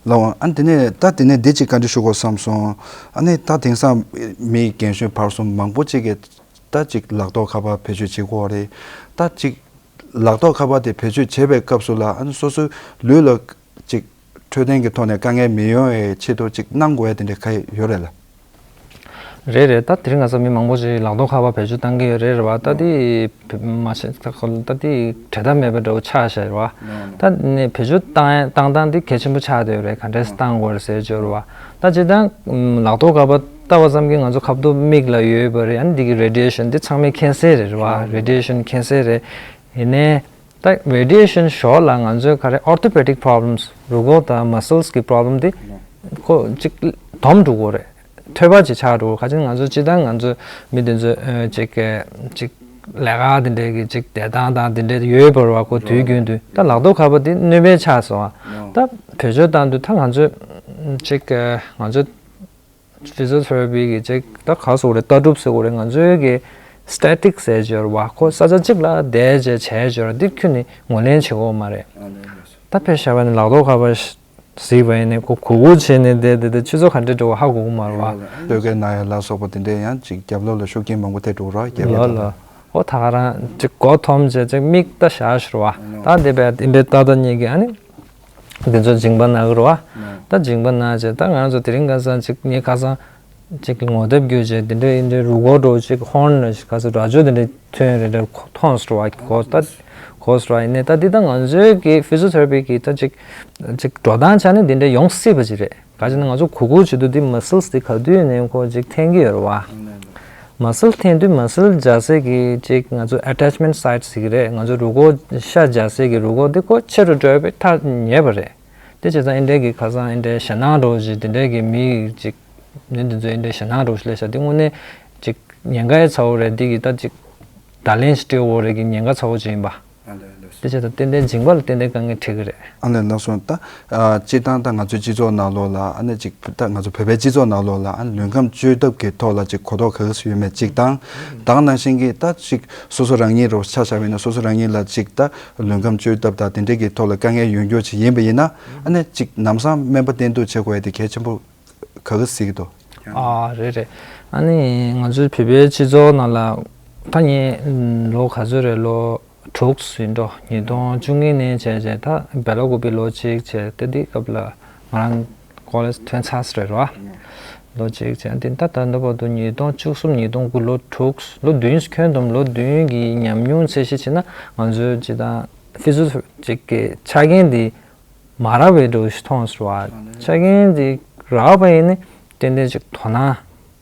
ལགས་འོང་། ཨ་དེ་ནས་ད་དེ་ནས་འདི་གཅིག་བཀའ་འདྲི་ཞུ་དགོས་བསམ་སོང་། ཨ་ནི་ད་དེང་སང་མི་རྒན་གཞོན་བར་གསུམ་མང་པོ་གཅིག་གིས་ད་གཅིག་ལག་ཐོགས་ཁ་པར་བེད་སྤྱོད་བྱེད་ཀྱི་ཡོད་རེད། ད་གཅིག་ལག་ཐོགས་ཁ་པར་དེ་བེད་སྤྱོད་བྱེད་པའི་སྐབས་སུ་ལ་ཨ་ནི་སོ་སོའི་ལུས་ལ་གཅིག་འཕྲོད་བསྟེན་གྱི་ཐོག་ནས་དཀའ་ངལ་མི་ཡོང་བའི་ཆེད་དུ་གཅིག་གནང་དགོས་ཡ་དེ་འདྲ་ག་ཡོད་རེད་ལ། རེད་རེད། ད་དེ་རིང་ཁ་སང་མི་མང་པོ་ཞིག་ལག་ཐོགས་ཁ་པར་བེད་སྤྱོད་བཏང་གི་ཡོད་རེད། རེད་བ། ད་དེ་མ་ཤེས་ད་ཁོ་ད་དེ་འབྲལ་ཐབས་མེད་པའི་འདྲ་བོ་ཆགས་བཞག་རེད་བ། ད་ནས་བེད་སྤྱོད་བཏང་བཏང་སྟངས་དེ་གལ་ཆེན་པོ་ཆགས་བསྡད་ཡོད་རེད། ག་འདྲས་བཏང་དགོས་རེད་ཟེར་བརྗོད་རེད་བ། ད་སྤྱིར་བཏང་ལག་ཐོགས་ཁ་པར་ལྟ་བ་ཙམ་གྱིས་ང་ཚོ་ཁ་ཐུག་མིག་ལ་ཡོད་པ་རེད། ཨ་ནི་འདི་གི་radiation འདི་ཚང་མས་མཁྱེན་གསལ་རེད། རེད་བ། radiation མཁྱེན་གསལ་རེད། ཡིན་ནའི་ད་radiation ཞོར་ལ་ང་ཚོའི་ག་རེ་orthopedic problems རུས་ཁོག་དང་muscles གི་problem དེ་ཁོ་གཅིག་འདོམས་འགྲོ་གི་རེད། ཐོལ་པ་ཅིག་ཆགས་འགྲོ་གི་རེད། ག་ཅི་ང་ཚོ་སྤྱིར་བཏང་ང་ཚོ་མི་དེ་ཚོ་ཨ་ཅིག་ཅིག་ལས་ཀ་དེ་འདྲའི་གི་ཅིག་བསྡད་སྟངས་དང་དེ་འདྲའི་ཡོད་པ་རེད་བ། ཁོ་དུས་རྒྱུན་དུ་ད་ལག་ཐོགས་ཁ་པར་དེ་གནོད་པ་ཆགས་སོང་བ། ད་བེད་སྤྱོད་བཏང་དུས་ད་ང་ཚོ་ཅིག་ང་ཚོ་physiotherapy གི་ཅིག་ད་ག་ཟེར་དགོས་རེད། ལྟ་གྲུབ་ཟེར་དགོས་རེད། ང་ཚོའི་གི་static ཟེར་བརྗོད་རེད་བ། ཁོ་ས་ཆ་གཅིག་ལ་བསྡད་བྱས་བྱས་བརྗོད་རེད། འདི་ཁྱོན་ནས་ངོས་ལེན་བྱེད་དགོས་མ་རེད། ད་ཕལ་ཆེ་བ་ནི་ལག་ཐོགས་ཁ་པར་གཟིགས་པ་ཡིན་ནའི་ཁོ་གུག་གུག་བྱས་ནས་བསྡད་བསྡད་དེ་ཆུ་ཚོད་ག་འདྲ་འགྲོ་བ་ཧ་གོ་གི་མ་རེད་བ། ལྟོ་གོས་ན་ཡ་ལ་སོགས་པ་དེ་འདྲས་ཡང་ཅིག་རྒྱབ་ལོགས་ལ་ཤུགས་རྐྱེན་མང་པོ་ཐེབས་འགྲོ་ར། རྒྱབ་ལོགས་ལ། ཨོ་ད་ག་རང་ཅིག་མགོ་འཐོམས་བྱས་ཅིག་མིག་ལྟ་བཞག་ཤི་རེད་བ། ད་འདི་བས་འདི་འདྲས་ལྟ་ལྟ་གཉིས་ཀྱི་ཨ་ནི་འདི་ཚོ་མཇིང་པ་ན་གི་རེད་བ། ད་མཇིང་པ་ན་བྱས་ད་ང་ཚོ་དེ་རིང་ཁ་སང་ཅིག་ངས་ཁ་སང་ཅིག་ངོ་དེབ་བརྒྱུད་བྱས་དེ་འདྲས་ཡིན་དུས་རུས་ཁོག་འགྲོ་ཅིག་ཧོན་ལ་ཁ་སང་རྭ་ཅོ་དེ་འདྲས་ཐོན་རེད་འདྲ་མཐོང་སོང་བ། གོ་ད་གོ་སོང་བ། ཡིན་ནའི་ད་འདི་ད་ང་ཚོའི་གི་physiotherapy གི་ད་ཅིག་ཅིག་འགྲོ་སྟངས་ཆ་ནས་འདི་འདྲས་ཡོང་སྲིད་པ་ཅིག་རེད། ག་ཅི་ན་ང་ཚོ་གུག་གུག་བྱེད་དུས་འདི་muscles འདི་ག་དུས་ནས་ཁོ་ཅིག་འཐེན་གི་ཡོད་རེད་བ། muscle འཐེན་དུས་muscle སྦྱར་སའི་གི་ཅིག་ང་ཚོ་attachment sites ཟེར་གི་རེད། ང་ཚོ་རུས་ཁོག་ཤ་སྦྱར་སའི་གི་རུས་ཁོག་འདི་ཁོ་ཆེ་རུ་འགྲོ་བའི་ཐག་ཉེ་བ་རེད། དེ་བྱས་ཙང་ཨེ་འདྲས་གི་ཁ་སང་ཨེ་འདྲས་ཞེད་སྣང་འགྲོ་ཅིག་དེ་འདྲས་གི་མི་ཅིག་མི་འདི་ཚོ་ཨེ་འདྲས་ཞེད་སྣང་འགྲོ་ཞིག་ལས་ཤ་འདི་དངོས་གནས་ཅིག་ཉེན་ཁ་ཡི་ཚ་བོ་རེད། འདི་གི་ད་ཅིག་བརྡ་ལན་ཞིག་སྤྲད་འོ་རེད་གི་ཉེན་ཁ་ཚ་བོ་ཅིག་ཡིན་པ། དེ་བྱས་ཙང་ཏན་ཏན་མཇིང་པ་ལ་ཏན་ཏན་དཀའ་ངལ་འཕྲད་ཀྱི་རེད། ཨ་ནི་ལགས་སོ། ད་ཨ་སྤྱིར་བཏང་ད་ང་ཚོའི་སྤྱི་ཚོགས་ནང་ལོགས་ལ་ཨ་ནི་ཅིག་ད་ང་ཚོ་བོད་པའི་སྤྱི་ཚོགས་ནང་ལོགས་ལ་ཨ་ནི་ལུས་ཁམས་བཅོས་ཐབས་ཀྱི་ཐོག་ལ་ཅིག་གོ་རྟོགས་ག་གེ་སུ་ཡོད་མེད་ཅིག་དང་། ད་ག་ནང་བཞིན་གྱི་ད་ཅིག་སོ་སོ་རང་ཉིད་རོ་ཆ་བཞག་པ་ཡིན་ན་སོ་སོ་རང་ཉིད་ལ་ཅིག་ད་ལུས་ཁམས་བཅོས་ཐབས་དང་དེ་འདྲས་ཀྱི་ཐོག་ལ་དཀའ་ངལ་ཡོད་རྒྱུ་ཅིག་ཡིན་པ་ཡིན་ན་ཨ་ནི་ཅིག་ལམ་སང་སྨན་པ་བསྟེན་གཏུགས་བྱེད་དགོས་ཡ་དེ་གལ་ཆེན་པོ་ག་གེ་གཟིགས་ཀྱི་འདུག་ཨ་རེད་རེད། ཨ་ནི་ང་ཚོའི་བོད་པའི་སྤྱི་ཚོགས་ནང་ལ་ད་ངས་ལོ་ག་ཚོད་རེད། ལོ་ དྲུག་ཡིན་འགྲོ། ཉིས་སྟོང་བཅུ་གཉིས་ནས་བྱས་བྱས་ད་བེ་ལ་ཀུ་པི་ལོ་གཅིག་བྱས་ཏེ་འདི་སྐབས་ལ་ང་རང་ཀོ་ལེཇ་ཐོན་ཚར་རེད་རོ། ལོ་གཅིག་བྱས་འདི་ད་ད་ལྟ་བར་དུ་ཉིས་སྟོང་བཅུ་གསུམ་ཉིས་སྟོང་དགུ་ལོ་དྲུག་ལོ་བདུན་ཁྱོན་བསྡོམས་ལོ་བདུན་གྱི་ཉམས་མྱོང་ཚད་གཞི་བྱས་ན་ང་ཚོའི་ཅི་ད་ཕི་ཛོ་ཅིག་གི་ཆ་རྐྱེན་འདི་མ་རག་པའི་འགྲོ་ཞིག་མཐོང་སོང་བ། ཆ་རྐྱེན་འདི་རག་པ་ཡིན་ནི་ཏན་ཏན་ཅིག་དོ་སྣང་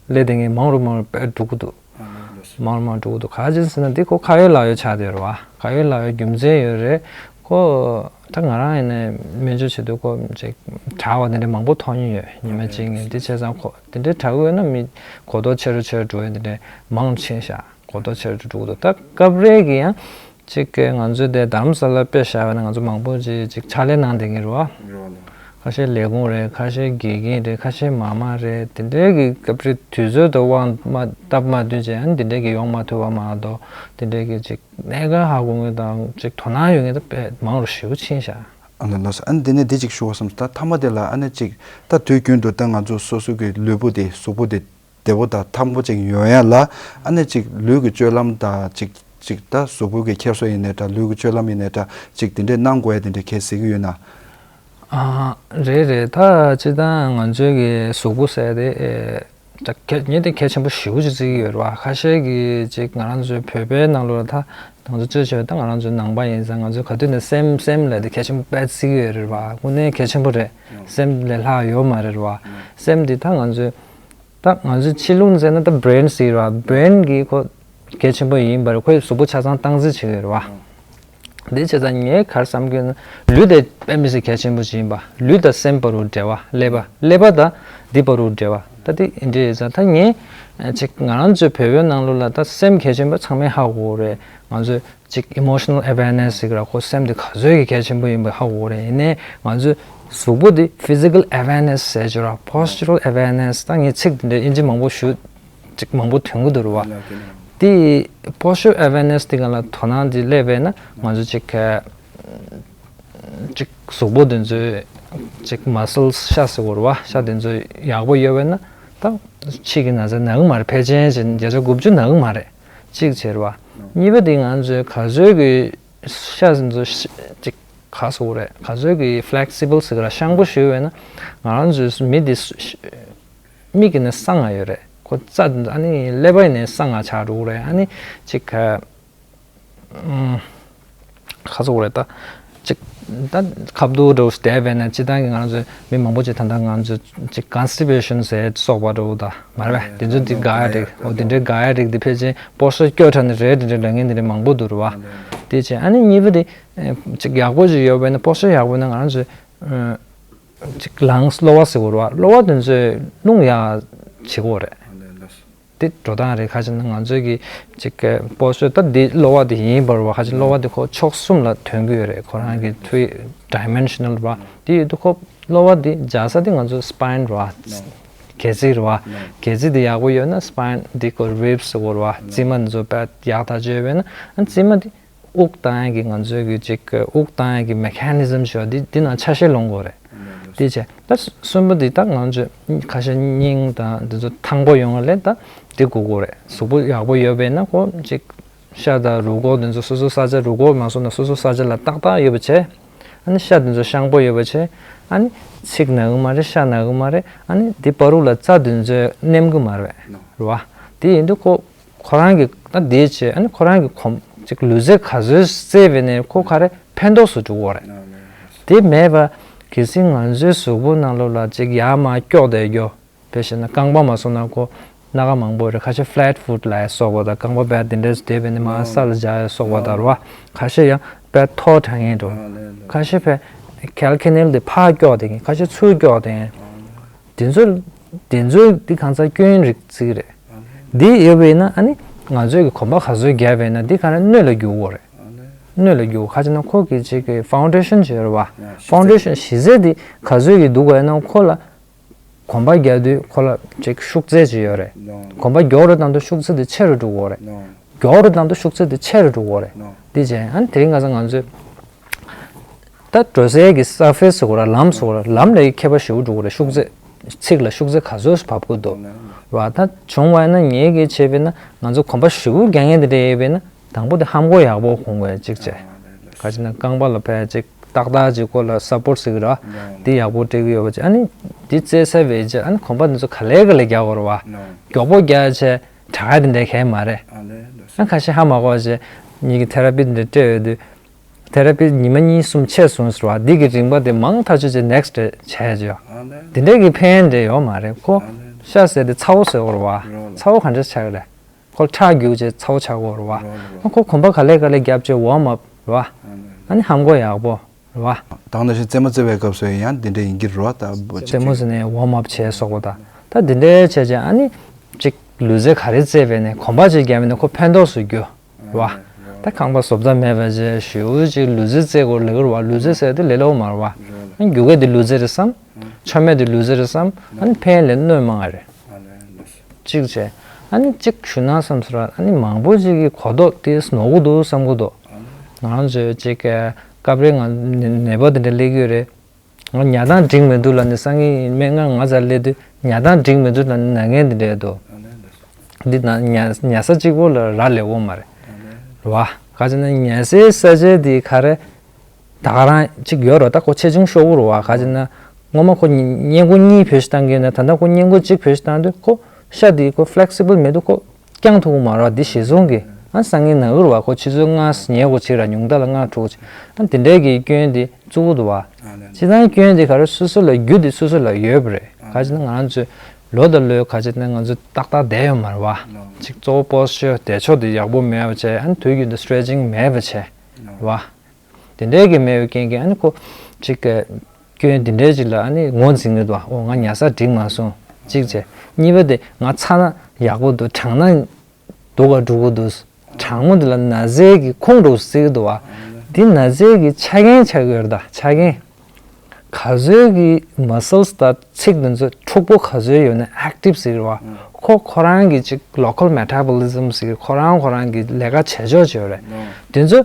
སླེབས་བསྡད་མཁན་མང་རུ་མང་རུ་དཔེ་འགྲོ་གི་འདུག་མང་རུ་མང་རུ་འགྲོ་གི་འདུག་ག་རེ་ཟེར་ན་འདི་ཁོ་ཁ་ཡོད་ལག་ཡོད་ཆགས་བསྡད་རེད་བ། ཁ་ཡོད་ལག་ཡོད་རྒྱུ་མཚན་ཡོད་རེད། ཁོ་ད་ང་རང་ཡིན་ནའི་སྨན་བཅོས་བྱེད་དུས་ཁོ་ཅིག་དྲག་པ་དེ་འདྲ་མང་པོ་མཐོང་མྱོང་ཡོད། ཉི་མ་གཅིག་ངས་འདི་བྱས་ཙང་ཁོ་དེ་འདྲའི་དྲག་གི་ཡོད་ན་མི་གོ་རྟོགས་ཆེ་རུ་ཆེ་རུ་འགྲོ་ཡ་དེ་འདྲ་མང་རུ་ཕྱིན་ཤག་གོ་རྟོགས་ཆེ་རུ་འགྲོ་གི་འདུག་ད་སྐབས་རེ་གི་ཡང་ཅིག་གི་ང་ཚོའི་དེ་རྡ་རམ་ས་ལ་དཔེ་བཞག་པ་ན་ང་ཚོ་མང་པོ་ཅིག་ཅིག་ཕྱག་ལས་གནང་བསྡད་མཁན་རེད་བ། ཁ་ཤས་ལས་ཁུངས་རེད། ཁ་ཤས་དགེ་རྒན་རེད། ཁ་ཤས་མ་མ་རེད། དེ་འདྲའི་གི་སྐབས་རེ་དུས་ཚོད་དང་དབང་མ་སྟབས་མ་བསྟུན་བྱས་ཨ་ནི་དེ་འདྲའི་གི་ཡོང་མ་ཐུབ་པ་མ་གཏོགས་དེ་འདྲའི་གི་ཅིག་གནད་འགག་ཧ་གོ་མཁན་དང་ཅིག་དོ་སྣང་ཡོད་མཁན་དེ་དཔེ་མང་རུ་ཞེ་པོ་ཕྱིན་ཤག་ཨ་ནི་ལགས་སོ། ཨ་ནི་དེ་ནས་འདི་ཅིག་ཞུ་བ་བསམ་སོང་། ད་མཐའ་མ་དེ་ལ་ཨ་ནི་ཅིག་ད་དུས་རྒྱུན་དུ་ད་ང་ཚོ་སོ་སོ་གི་ལུས་པོ་དེ་གཟུགས་པོ་དེ་བདེ་པོ་དང་ཐང་པོ་ཅིག་ཡོང་ཡ་ལ་ཨ་ནི་ཅིག་ལུས་ཀྱི་སྤྱོད་ལམ་དང་ཅིག་ཅིག་ད་གཟུགས་པོ་གི་འཁྱེར་སོ་ཡིན་ནའི་འདྲ། ལུས་ཀྱི་སྤྱོད་ལམ་ཡིན་ནའི་འདྲ། ཅིག་དེ་འདྲས་གནང་དགོས་ཡ་དེ་འདྲས་གལ་སྲིད་ཀྱི་ཡོད་ན། ཨ་རེད་རེད། ད་སྤྱིར་བཏང་ང་ཚོའི་གི་གཟུགས་པོ་ཟེར་དེ་ཨེ་ད་གལ་ངས་དེ་གལ་ཆེན་པོ་ཞེ་པོ་ཅིག་བརྩི་གི་ཡོད་རེད་བ། ཁ་ཤས་ཀྱིས་ཅིག་ང་རང་ཚོའི་བོད་པའི་ནང་ལོགས་ལ་ད་ང་ཚོ་སྤྱོད་ཆོས་ད་ང་རང་ཚོའི་ནང་པ་ཡིན་ཙང་ང་ཚོའི་ག་དུས་ནས་སེམས་སེམས་ལ་དེ་གལ་ཆེན་པོ་དཔེ་བརྩི་གི་ཡོད་རེད་བ། དངོས་གནས་གལ་ཆེན་པོ་རེད། སེམས་ལས་ལྷག་ཡོད་མ་རེད་བ། སེམས་འདི་ད་ང་ཚོའི་ད་ང་ཚོའི་ཕྱི་ལུགས་ཟེར་ན་ད་brain་ཟེར་བ། brain་གི་ཁོ་གལ་ཆེན་པོ་ཡིན་པ་རེད། ཁོའི་གཟུགས་པོ་ཆ་ཚང་སྟངས་འཛིན་བྱེད་ཀྱི་ཡོད་རེད་བ། འདི་བྱས་ཙང་ངས་ག་རེ་བསམ་གྱི་ཡོད་ན་ལུས་དེ་དཔེ་མི་སྲིད་གལ་ཆེན་པོ་ཅིག་ཡིན་པ། ལུས་དང་སེམས་བར་དུ་འབྲེལ་བ། ཀླད་པ་ཀླད་པ་དང་འདི་བར་དུ་འབྲེལ་བ། ད་འདི་འདི་རེད་ཙང་ད་ངས་ཅིག་ང་རང་ཚོའི་བོད་པའི་ནང་ལོགས་ལ་ད་སེམས་གལ་ཆེན་པོ་ཚང་མས་ཧ་གོ་གི་རེད། ང་ཚོའི་ཅིག་emotional awareness་ཟེར་གི་ར། ཁོ་སེམས་དེ་ག་ཚོད་ཀྱི་གལ་ཆེན་པོ་ཡིན་པ་ཧ་གོ་གི་རེད། ཡིན་ནའི་ང་ཚོའི་གཟུགས་པོ་དེ་physical awareness་ཟེར་གྱི་ར། postural awareness། ད་ངས་ཚིག་འདི་འདྲའི་དབྱིན་ཇི་མང་པོ་ཞུ་ཅིག་མང་པོ་ཐོན་གི་འདུག་ར་བ། དེ་posture awareness་དེ་ག་ལ་དོ་སྣང་དེ་སླེབས་པས་ན་ང་ཚོ་ཅིག་ག་ཅིག་གཟུགས་པོ་དེ་ཚོའི་ཅིག་muscles་ཤ་ཟེར་གོ་ར་བ། ཤ་དེ་ཚོ་ཡག་པོ་ཡོད་པས་ན་ད་ཕྱི་གི་ན་ཚ་ན་གི་མ་རེད། ཕལ་ཆེར་ཅིག་བརྒྱ་ཆ་དགུ་བཅུ་ན་གི་མ་རེད། གཅིག་བྱས་ར་བ། གཉིས་པ་དེ་ང་ཚོའི་ག་ཚོད་ཀྱི་ཤ་དེ་ཚོ་ཅིག་ག་ཟེར་གོ་རེད། ག་ཚོད་ཀྱི་flexible་ཟེར་གི་ར། ཤངས་པོ་ཞུ་བས་ན་ང་རང་ཚོའི་མི་དེ་མིག་གི་ནི་གསང་ང་ཡོད་རེད། ཁོ་རྩ་ཨ་ནི་ཀླད་པ་ཡི་ནི་གསང་ང་ཆགས་འགྲོ་གི་རེད། ཨ་ནི་ཅིག་ག་ཁ་ཚུགས་རེད་ད། ཅིག་ད་ཁ་བསྡུ་འགྲོ་བསྡད་པས་ན་སྤྱིར་བཏང་གི་ང་རང་ཚོ་མི་མང་པོ་ཅིག་ད་ལྟ་ང་ཚོ་ཅིག་constipation་ཟེར་སོགས་པ་འགྲོ་ད་མ་རེད་པས། དེ་ཚོ་འདི་དགག་ཡ་རེད། འོ་དེ་འདྲའི་དགག་ཡ་རེད། འདི་ཕལ་ཆེར་པོ་ཤ་སྐྱོ་དྲགས་ནི་རེད། དེ་འདྲའི་ལབ་མཁན་དེ་འདྲའི་མང་པོ་འདུག་རེད་བ། དེ་བྱས་ཨ་ནི་གཉིས་པ་དེ་ཅིག་ཡག་པོ་ཅིག་ཡོད་པས་ན་པོ་ཤ་ཡག་པོ་ན་ང་རང་ཚོ། ཅིག་ལངས་གློ་བ་ཟེར་གོ་རེད་བ། གློ་བ་དེ་ཚོས་རླུང་ཡག་བྱེད་གོ་རེད། དེ་འགྲོ་སྟངས་རེད། ཁ་ཅིག་ན་ང་ཚོའི་གི་ཅིག་པོ་ཤ་ད་འདི་གློ་བ་དེ་ཡིན་པ་རེད་བ། ཁ་ཅིག་གློ་བ་དེ་ཁོ་ཕྱོགས་གསུམ་ལ་ཐོན་གི་ཡོད་རེད། ཁོ་རང་གི་three dimensional་རེད་བ། དེ་ཡོད་དུས་ཁོ་གློ་བ་དེ་འཇགས་ས་དེ་ང་ཚོ་spine་རེད་བ། སྒལ་ཚིགས་རེད་བ། སྒལ་ཚིགས་དེ་ཡག་པོ་ཡོད་ན་spine་དེ་ཁོ་ribs་ཟེར་གོ་རེད་བ། རྩིབ་མ་འདི་ཚོ་དཔེ་ཡག་ཐག་ཆོད་ཡོད་པས་ན་ཨ་རྩིབ་མ་དེ། དབུགས་བཏང་ཡག་གི་ང་ཚོའི་གི་ཅིག་དབུགས་བཏང་ཡག་གི་mechanism་ཞིག་ཡོད། འདི་འདི་ནང་ཆ་ཤས་ལོངས་དགོས་རེད། དེ་བྱས་ད་གསུམ་པ་འདི་ད་ང་ཚོས་ཁ་ཤས་སྙིང་དང་འདི་ཚོ་ཐང་པོ་ཡོང་བ་ལས་ད་འདི་དགོས་དགོས་རེད། གཟུགས་པོ་ཡག་པོ་ཡོད་པས་ན་ཁོ་ཅིག་ཤ་དང་རུས་ཁོག་འདི་ཚོ་སོ་སོ་ས་ཆ། རུས་ཁོག་མ་སོང་ན་སོ་སོ་ས་ཆ་ལ་ཏག་ཏག་ཡོད་པ་བྱས། ཨ་ནི་ཤ་འདི་ཚོ་ཤངས་པོ་ཡོད་པ་བྱས། ཨ་ནི་ཚིགས་ན་གི་མ་རེད། ཤ་ན་གི་མ་རེད། ཨ་ནི་འདི་བར་དུ་ལ་རྩ་འདི་ཚོ་ནེམ་གི་མ་རེད། རེད་བ། དེ་ཡིན་དུས་ཁོ། ཁོ་རང་གི་ད་དེའི་ཆེད་ཨ་ནི་ཁོ་རང་གི་གོམ་ཅིག་ལུས་རྩལ་ག་ཚོད་རྩེ་བས་ནས་ཁོ་ག་རེ་ཕན་ཐོགས་སུ་འགྲོ་གི་རེད། དེ་མེད་པ་གལ་སྲིད་ང་ཚོའི་གཟུགས་པོ་ནང་ལོགས་ལ་ཅིག་ཡར་མར་སྐྱོག་བསྡད་རྒྱུ། དཔེ་བཤད་ན་རྐང་པ་མ་སོང་ན་ཁོ་སྣ་ཁ་མང་པོ་རེད། ཁ་ཤས་flat foot་ལབ་ཡ་སོགས་པ་དང་རྐང་པ་བས་དེ་འདྲས་བསྡད་པས་ནས་མར་ས་ལ་འཇགས་ཡ་སོགས་པ་དང་རེད་བ། ཁ་ཤས་ཡང་བས་མཐོ་དྲགས་མཁན་འགྲོ། ཁ་ཤས་བས་ཁལ་ཁེ་ནེལ་དེ་ཕར་སྐྱོག་བསྡད་མཁན། ཁ་ཤས་ཚུར་སྐྱོག་བསྡད་མཁན། དེ་ཚོ་དེ་ཚོ་འདི་གང་ཚང་སྐྱོན་རིགས་གཅིག་རེད། འདི་ཡོད་པས་ན་ཨ་ནི་ང་ཚོའི་གི་གོམ་པ་ག་ཚོད་བརྒྱབ་པས་ན་འདི་ག་རེ་སྣོད་ལ་རྒྱུག་གི་རེད། སྣོད་ལ་རྒྱུག་ཁ་ཅིག་ན་ཁོ་གི་ཅིག་གི་foundation་ཅིག་ཡོད་རེད་བ། foundation་གཞི་རྩ་འདི་ག་ཚོད་ཀྱི་འདུག་ག་ཡིན་ན་ཁོ་ལ་གོམ་པ་རྒྱག་དུས་ཁོ་ལ་ཅིག་ཤུགས་རྩལ་ཅིག་ཡོད་རེད། གོམ་པ་མགྱོགས་རུ་བཏང་དུས་ཤུགས་རྩལ་དེ་ཆེ་རུ་འགྲོ་གི་རེད། མགྱོགས་རུ་བཏང་དུས་ཤུགས་རྩལ་དེ་ཆེ་རུ་འགྲོ་གི་རེད། འདི་བྱས་ཨ་ནི་དེ་རིང་ཁ་སང་ང་ཚོས། ད་འགྲོ་སའི་གི་surface་ཟེར་གོ་ར། ལམ་ཟེར་གོ་ར། ལམ་ལ་ཁྱད་པར་ཞེ་པོ་འགྲོ་གི་རེད། ཤུགས་རྩལ་ཚིགས་ལ་ཤུགས་རྩལ་ག་ཚོད་བབས་ཀྱི་འདུག་ར། ད་བྱུང་བ་ཡིན་ན་ངེད་ཀྱིས་བྱས་པས་ན་ང་ཚོ་གོམ་པ་ཞེ་པོ་རྒྱག་མཁན་དེ་འདྲ་ཡོད་པས་ན་ དང་པོ་དེ་ཧམ་གོ་ཡག་པོ་གོན་དགོས་གཅིག་བྱས། ག་ཅི་ན་རྐང་པ་ལ་ཕར་གཅིག་ཏག་ཏག་ཅིག་ཁོ་ལ་སབ་པོར་ཊི་ཟེར་གི་ར། འདི་ཡག་པོ་སྤྲད་གི་ཡོད་པ་ཅིག་ཨ་ནི་འདི་རྩེ་ས་བས་ཅིག་ཨ་ནི་གོམ་པ་འདི་ཚོ་ག་ལེ་ག་ལེ་རྒྱག་དགོས་རེད་བ། མགྱོགས་པོ་རྒྱག་བྱས་དྲག་ཡ་དེ་འདྲ་གས་མ་རེད། ཨ་ཁ་ཤས་ཧ་མ་གོ་བ་བྱས་ཉིད་ཀྱི་ཐེ་ར་པི་འདི་འདྲ་སྤྲད་ཡོད་དུས། ཐེ་ར་པི་ཉི་མ་གཉིས་གསུམ་ཆད་སོང་ཟེར་བ་འདི་གི་རིམ་པ་དེ་མང་ཐག་ཆོད་ཅིག་ནེག་སི་ཊི་བྱས་ཅིག་ཡོད། འདི་འདྲ་གི་ཕན་འདྲ་ཡོད་མ་རེད་ཁོ། ཤ་ཟེར་དེ་ཚ་བོ་ཟེར་དགོས་རེད་བ། ཚ་བོ་ག་འདྲ་ཆགས་ཀྱི་རེད། ཁོ་ཁྲག་རྒྱུག་བྱས་ཚ་བོ་ཆགས་དགོས་རེད་བ། ཨ་ཁོ་གོམ་པ་ག་ལེ་ག་ལེ་རྒྱབ་བྱས་ཝོམ་ཨབ་རེད་བ། ཨ་ནི་ཧམ་གོ་ཡག་པོ་རེད་བ། ད་ནང་བཞིན་རྩེད་མོ་རྩེ་བའི་སྐབས་སུ་ཡང་འདི་འདྲ་ཡིན་གྱི་རེད་བ་ད། རྩེད་མོ་ཟེར་ནས་ཝོམ་ཨབ་བྱས་སོགས་པ་ད། ད་འདི་འདྲའི་བྱས་བྱས་ཨ་ནི་ཅིག་ལུས་རྩལ་ག་རེ་རྩེས་པས་ནས་གོམ་པ་ཅིག་རྒྱབ་ནས་ཁོ་ཕན་ཐོགས་སུ་འགྱུར་རེད་བ། ད་ཁང་པ་བཟོ་ལྟ་མེད་པ་བྱས་ཞེ་པོ་ཅིག་ལུས་རྩལ་རྩེ་དགོས་ལབ་ཀྱི་རེད་བ། ལུས་རྩལ་ཟེར་དེ་ལས་སླ་པོ་མ་རེད་བ། ཨ་ནི་རྒྱུག་ཡ་དེ་ལུས་རྩལ་རེད་བསམ། མཆོད་མེ་དེ་ལུས་རྩལ་རེད་བསམ། ཨ་ནི་ཕན་ལས་གནོད་མང་བ་རེད། གཅིག་བྱས། ཨ་ནི་གཅིག་ཞུ་ན་བསམ་ཟེར་བ་ཨ་ནི་མང་པོ་ཅིག་གིས་གོ་རྟོགས་དེ་ནོར་གི་འདུག་བསམ་གི་འདུག་ང་རང་ཚོས་ཅིག་སྐབས་རེ་ང་ནད་པ་དེ་འདྲ་སླེབས་ཀྱི་ཡོད་རེད། ང་ཉལ་སྟངས་འགྲིག་མི་འདུག་ལབ་ནས་སང་ཉིན་སྨན་ཁང་ང་ཚར་སླེབས་དུས་ཉལ་སྟངས་འགྲིག་མི་འདུག་ལབ་ནས་ན་མཁན་དེ་འདྲ་འདུག་འདི་ན་ཉལ་ཉལ་ས་གཅིག་པོ་ལ་རག་ལས་ཀྱི་མ་རེད། རེད་བ། ག་ཅི་ན་ཉལ་སའི་ས་ཆ་དེ་ག་རེ། ད་ག་རང་གཅིག་ཡོད་རེད་ད་ཁོ་ཆེ་ཆུང་ཤོར་གི་རེད་བ། ག་ཅི་ན་སྔོན་མ་ཁོ་སྔས་མགོ་གཉིས་བེད་སྤྱོད་བཏང་གི་ཡོད་ན་ད་ལྟ་ཁོ་སྔས་མགོ་གཅིག་བེད་སྤྱོད་བཏང་དུས་ཁོ་ཤ་དེ་ཁོ་ཕི་ལེག་སི་བལ་མེད་དུས་ཁོ་བརྐྱང་ཐུབ་ཀྱི་མ་རེད་བ། འདི་ཞེ་སོང་གི་ཨ་སང་ཉིན་ན་གི་རེད་བ། ཁོ་ཆུ་ཚོད་ལྔ་ཉལ་དགོས་བྱེད་ར་ཉུང་མཐའ་ལ་ལྔ་དྲུག་བྱེད་ཨ་དེ་འདྲའི་གི་སྐྱོན་དེ་བཙུགས་ཀྱི་འདུག་བ། སྤྱིར་བཏང་སྐྱོན་དེ་ག་རེ་སོ་སོ་ལ་རྒྱུ་དེ་སོ་སོ་ལ་ཡོད་པ་རེད། ག་ཅི་ན་ང་རང་ཚོས་ལོ་དང་ལོའི་ག་ཅི་ན་ང་ཚོ་ཏག་ཏག་བསྡད་ཡོད་མ་རེད་བ། ཅིག་གཙོ་བོ་པོ་སི་ཅར་བསྡད་ཕྱོགས་དེ་ཡག་པོ་མེད་པ་བྱས་ཨ་ནི་དུས་རྒྱུན་དུ་སི་ཊེ་ཆིང་མེད་པ་བྱས་རེད་བ། དེ་འདྲའི་གི་མེད་པའི་རྐྱེན་གྱིས་ཨ་ནི་ཁོ་ཅིག་གི་སྐྱོན་དེ་འདྲའི་ཅིག་ལ་ཨ་ནི་ངོས་འཛིན་གྱི་འདུག་ཨོ་ང་ཉལ་ས་འགྲིག་མ་སོང་གཅིག་བྱས། གཉིས་པ་དེ་ང་ཚ་ན་ཡག་པོ་འདུག་གྲང་ན་སྡུག་ག་འགྲོ་གི་འདུག་གྲང་མོ་འདི་ལ་ན་ཚའི་གི་ཁུངས་འགྲོ་སྲིད་ཀྱི་འདུག་བ། འདི་ན་ཚའི་གི་ཆ་རྐྱེན་ཆགས་ཀྱི་ཡོད་རེད་ད་ཆ་རྐྱེན། ག་ཚོད་ཀྱི་མ་སལ་སི་དང་ཚིགས་འདི་ཚོ་འཁྲུག་པོ་ག་ཚོད་ཡོད་ན་ཨེག་ཊིབ་ཟེར་གི་རེད་བ། ཁོ་ཁོ་རང་གི་ཅིག་ལོ་ཀལ་མེ་ཊ་བོ་ལི་ཛམ་ཟེར་གི་ཁོ་རང་ཁོ་རང་གི་ལས་ཀ་བྱེད་ཕྱོགས་ཅིག་ཡོད་རེད། དེ་ཚོ་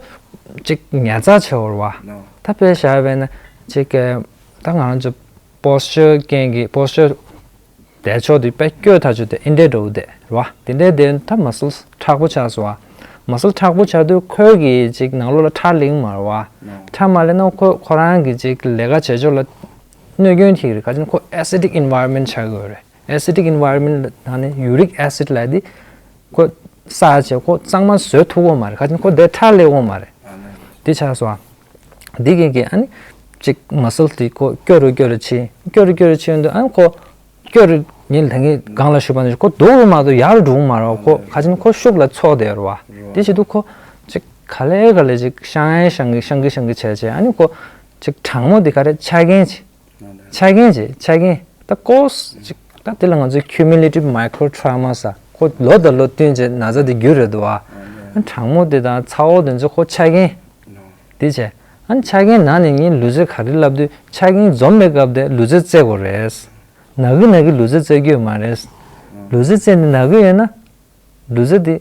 ཅིག་ཉར་ཚགས་བྱེད་དགོས་རེད་བ། ད་དཔེ་བཞག་པ་ཡིན་ན་ཅིག་གི་ད་ང་རང་ཚོ་པོ་སི་ཅར་རྐྱེན་གྱིས་པོ་སི་ཅར་བསྡད་ཕྱོགས་དེ་དཔེ་སྐྱོ་ཐག་ཆོད་དེ་ཨེ་འདྲས་འགྲོ་གི་བསྡད་རེད་བ། དེ་འདྲས་བསྡད་ད་མ་སལ་སི་མཁྲེགས་པོ་ཆགས་སོང་བ། མ་སལ་སི་མཁྲེགས་པོ་ཆགས་དུས་ཁོའི་གི་ཅིག་ནང་ལོགས་ལ་ཁྲག་ལེན་མ་རེད་བ། ཁྲག་མ་ལེན་ན་ཁོ་ཁོ་རང་གི་ཅིག་ལས་ཀ་བྱེད་ཕྱོགས་ལ་གནོད་སྐྱོན་ཐེབས་ཀྱི་རེད། ག་ཅི་ན་ཁོ་ཨེ་སི་ཌིག་ཨེན་ཝའི་རོན་མེན་ཊི་ཆགས་ཀྱི་ཡོད་རེད། ཨེ་སི་ཌིག་ཨེན་ཝའི་རོན་མེན་ཊི་ལ་ད་ནི་ཡུ་རིག་ཨེ་སིཌ་ལབ་དེ་ཁོ་བསགས་བྱས་ཁོ་གཙང་མ་བཟོ་ཐུབ་ཀྱི་མ་རེད། ག་ཅི་ན་ཁོ་དེ་ཁྲག་ལེན་ཀྱི་མ་རེད། དེ་ཆགས་སོང་བ། འདི་གན་གི་ཨ་ནི་ཅིག་མ་སལ་སི་དེ་ཁོ་སྐྱོ་རུ་སྐྱོ་རུ་ཕྱིན་སྐྱོ་རུ་སྐྱོ་རུ་ཕྱིན་དུས་ཨ་ནི་ཁོ་སྐྱོ་རུ་ཉིན་ལྷ་ངེས་གང་ལ་ཞུགས་པ་ནི་ཁོ་སྡུག་རུ་མ་གཏོགས་ཡག་རུ་འགྲོ་གི་མ་རེད་བ། ཁོ་ག་ཅི་ན་ཁོ་ཤུགས་ལ་ཚོགས་བསྡད་ཡོད་རེད་བ། དེ་བྱེད་དུས་ཁོ་ཅིག་ག་ལེ་ག་ལེ་ཅིག་བཤང་ཡ་བཤང་གི་བཤང་གི་བཤང་གི་བྱས་བྱས་ཨ་ནི་ཁོ་ཅིག་གྲང་མོ་དེ་ག་རེ་ཆ་རྐྱེན་ཅིག་ཆ་རྐྱེན་ཅིག་ཆ་རྐྱེན་ད་ཀོས་ཅིག་ད་དེ་ལ་ང་ཚོས་cumulative micro trauma ཟེར་ཁོ་ལོ་དང་ལོ་བསྟུན་བྱས་ན་ཚ་དེ་འགྱུར་རེད་འདུག་བ། གྲང་མོ་དེ་དང་ཚ་བོ་དེ་ཚོ་ཁོ་ཆ་རྐྱེན་དེ་བྱས་ཨ་ནི་ཆ་རྐྱེན་ན་ནི་ངས་ལུས་རྩལ་ག་རེ་ལབ་དུས་ཆ་རྐྱེན་འཛོམས་པའི་སྐབས་དེ་ལུས་རྩལ་རྩེ་དགོས་རེད། ན་གི་ན་གི་ལུས་རྩལ་རྩེ་རྒྱུ་ཡོད་མ་རེད། ལུས་རྩལ་རྩེ་ནི་ན་གི་ཡོད་ན། ལུས་རྩལ་དེ་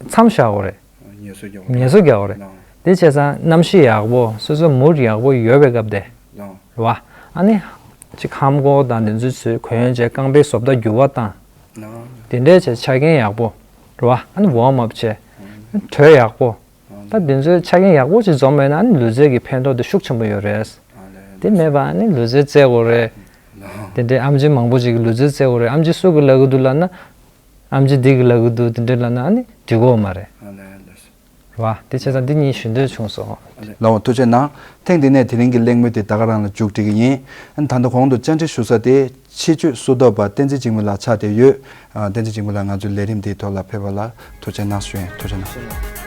མཚམས་བཞག་དགོས་རེད། ངལ་གསོ་རྒྱག་དགོས་རེད། ངལ་གསོ་རྒྱག་དགོས་རེད། དེ་བྱས་ཙང་གནམ་གཤིས་ཡག་པོ་སོ་སོ་མུཌ་ཡག་པོ་ཡོད་པའི་སྐབས་དེ། རེད་བ། ཨ་ནི། ཅིག་ཧམ་གོ་དང་དེ་ཚོའི་ཚོས་གོན་ཡོན་བྱས་རྐང་པའི་བཟོ་ལྟ་འགྱུར་བ་བཏང་། དེ་འདྲའི་བྱས་ཆ་རྐྱེན་ཡག་པོ། རེད་བ། ཨ་ནི་ཝོམ་ཨབ་བྱས། དྲོད་ཡག་པོ། ད་དེ་ཚོའི་ཆ་རྐྱེན་ཡག་པོ་ཅིག་འཛོམས་པ་ཡིན་ན་ཨ་ནི་ལུས་རྩལ་གྱི་ཕན་ཐོགས་དེ་ཤུགས་ཆེན་པོ་ཡོད་རེད། དེ་མེད་པ་ཨ་ནི་ལུས་རྩལ་རྩེ་དགོས་རེད། དེ་འདྲའི་ཨེམ་ཆི་མང་པོ་ཅིག་གིས་ལུས་རྩལ་རྩེ་དགོས་རེད། ཨེམ་ཆི་སུ་གིས་ལབ་ཀྱི་འདུག་ལབ་ན། ཨེམ་ཆི་འདི་གིས་ལབ་ཀྱི་འདུག་དེ་འདྲ་ལབ་ན་ཨ་ནི་འགྲིག་གི་མ་རེད། རེད་བ། དེ་བྱས་ཙང་འདི་གཉིས་ཞུ་འདོད་བྱུང་སོང་། ལགས་འོང་། ཐུགས་རྗེ་གནང་། ཐེངས་འདི་ནས་དེ་རིང་གི་གླེང་མོལ་དེ་ད་ག་རང་ལ་མཇུག་སྒྲིལ་གྱི་ཡིན། ད་ལྟ་གོང་དུ་བཅར་འདྲི་ཞུ་ས་དེ་ཕྱི་སྤྱོད་སུ་གཏོགས་པ་བསྟན་འཛིན་འཇིགས་མེད་ལགས་ཆགས་བསྡད་ཡོད། ཨ། བསྟན་འཛིན་འཇིགས་མེད་ལགས་ང་ཚོའི་ལས་རིམ་འདིའི་ཐོག་ལ་ཕེབས་པ་ལ་ཐུགས་རྗེ་གནང་ཞུ་ཡིན། ཐུགས་རྗེ་གནང་།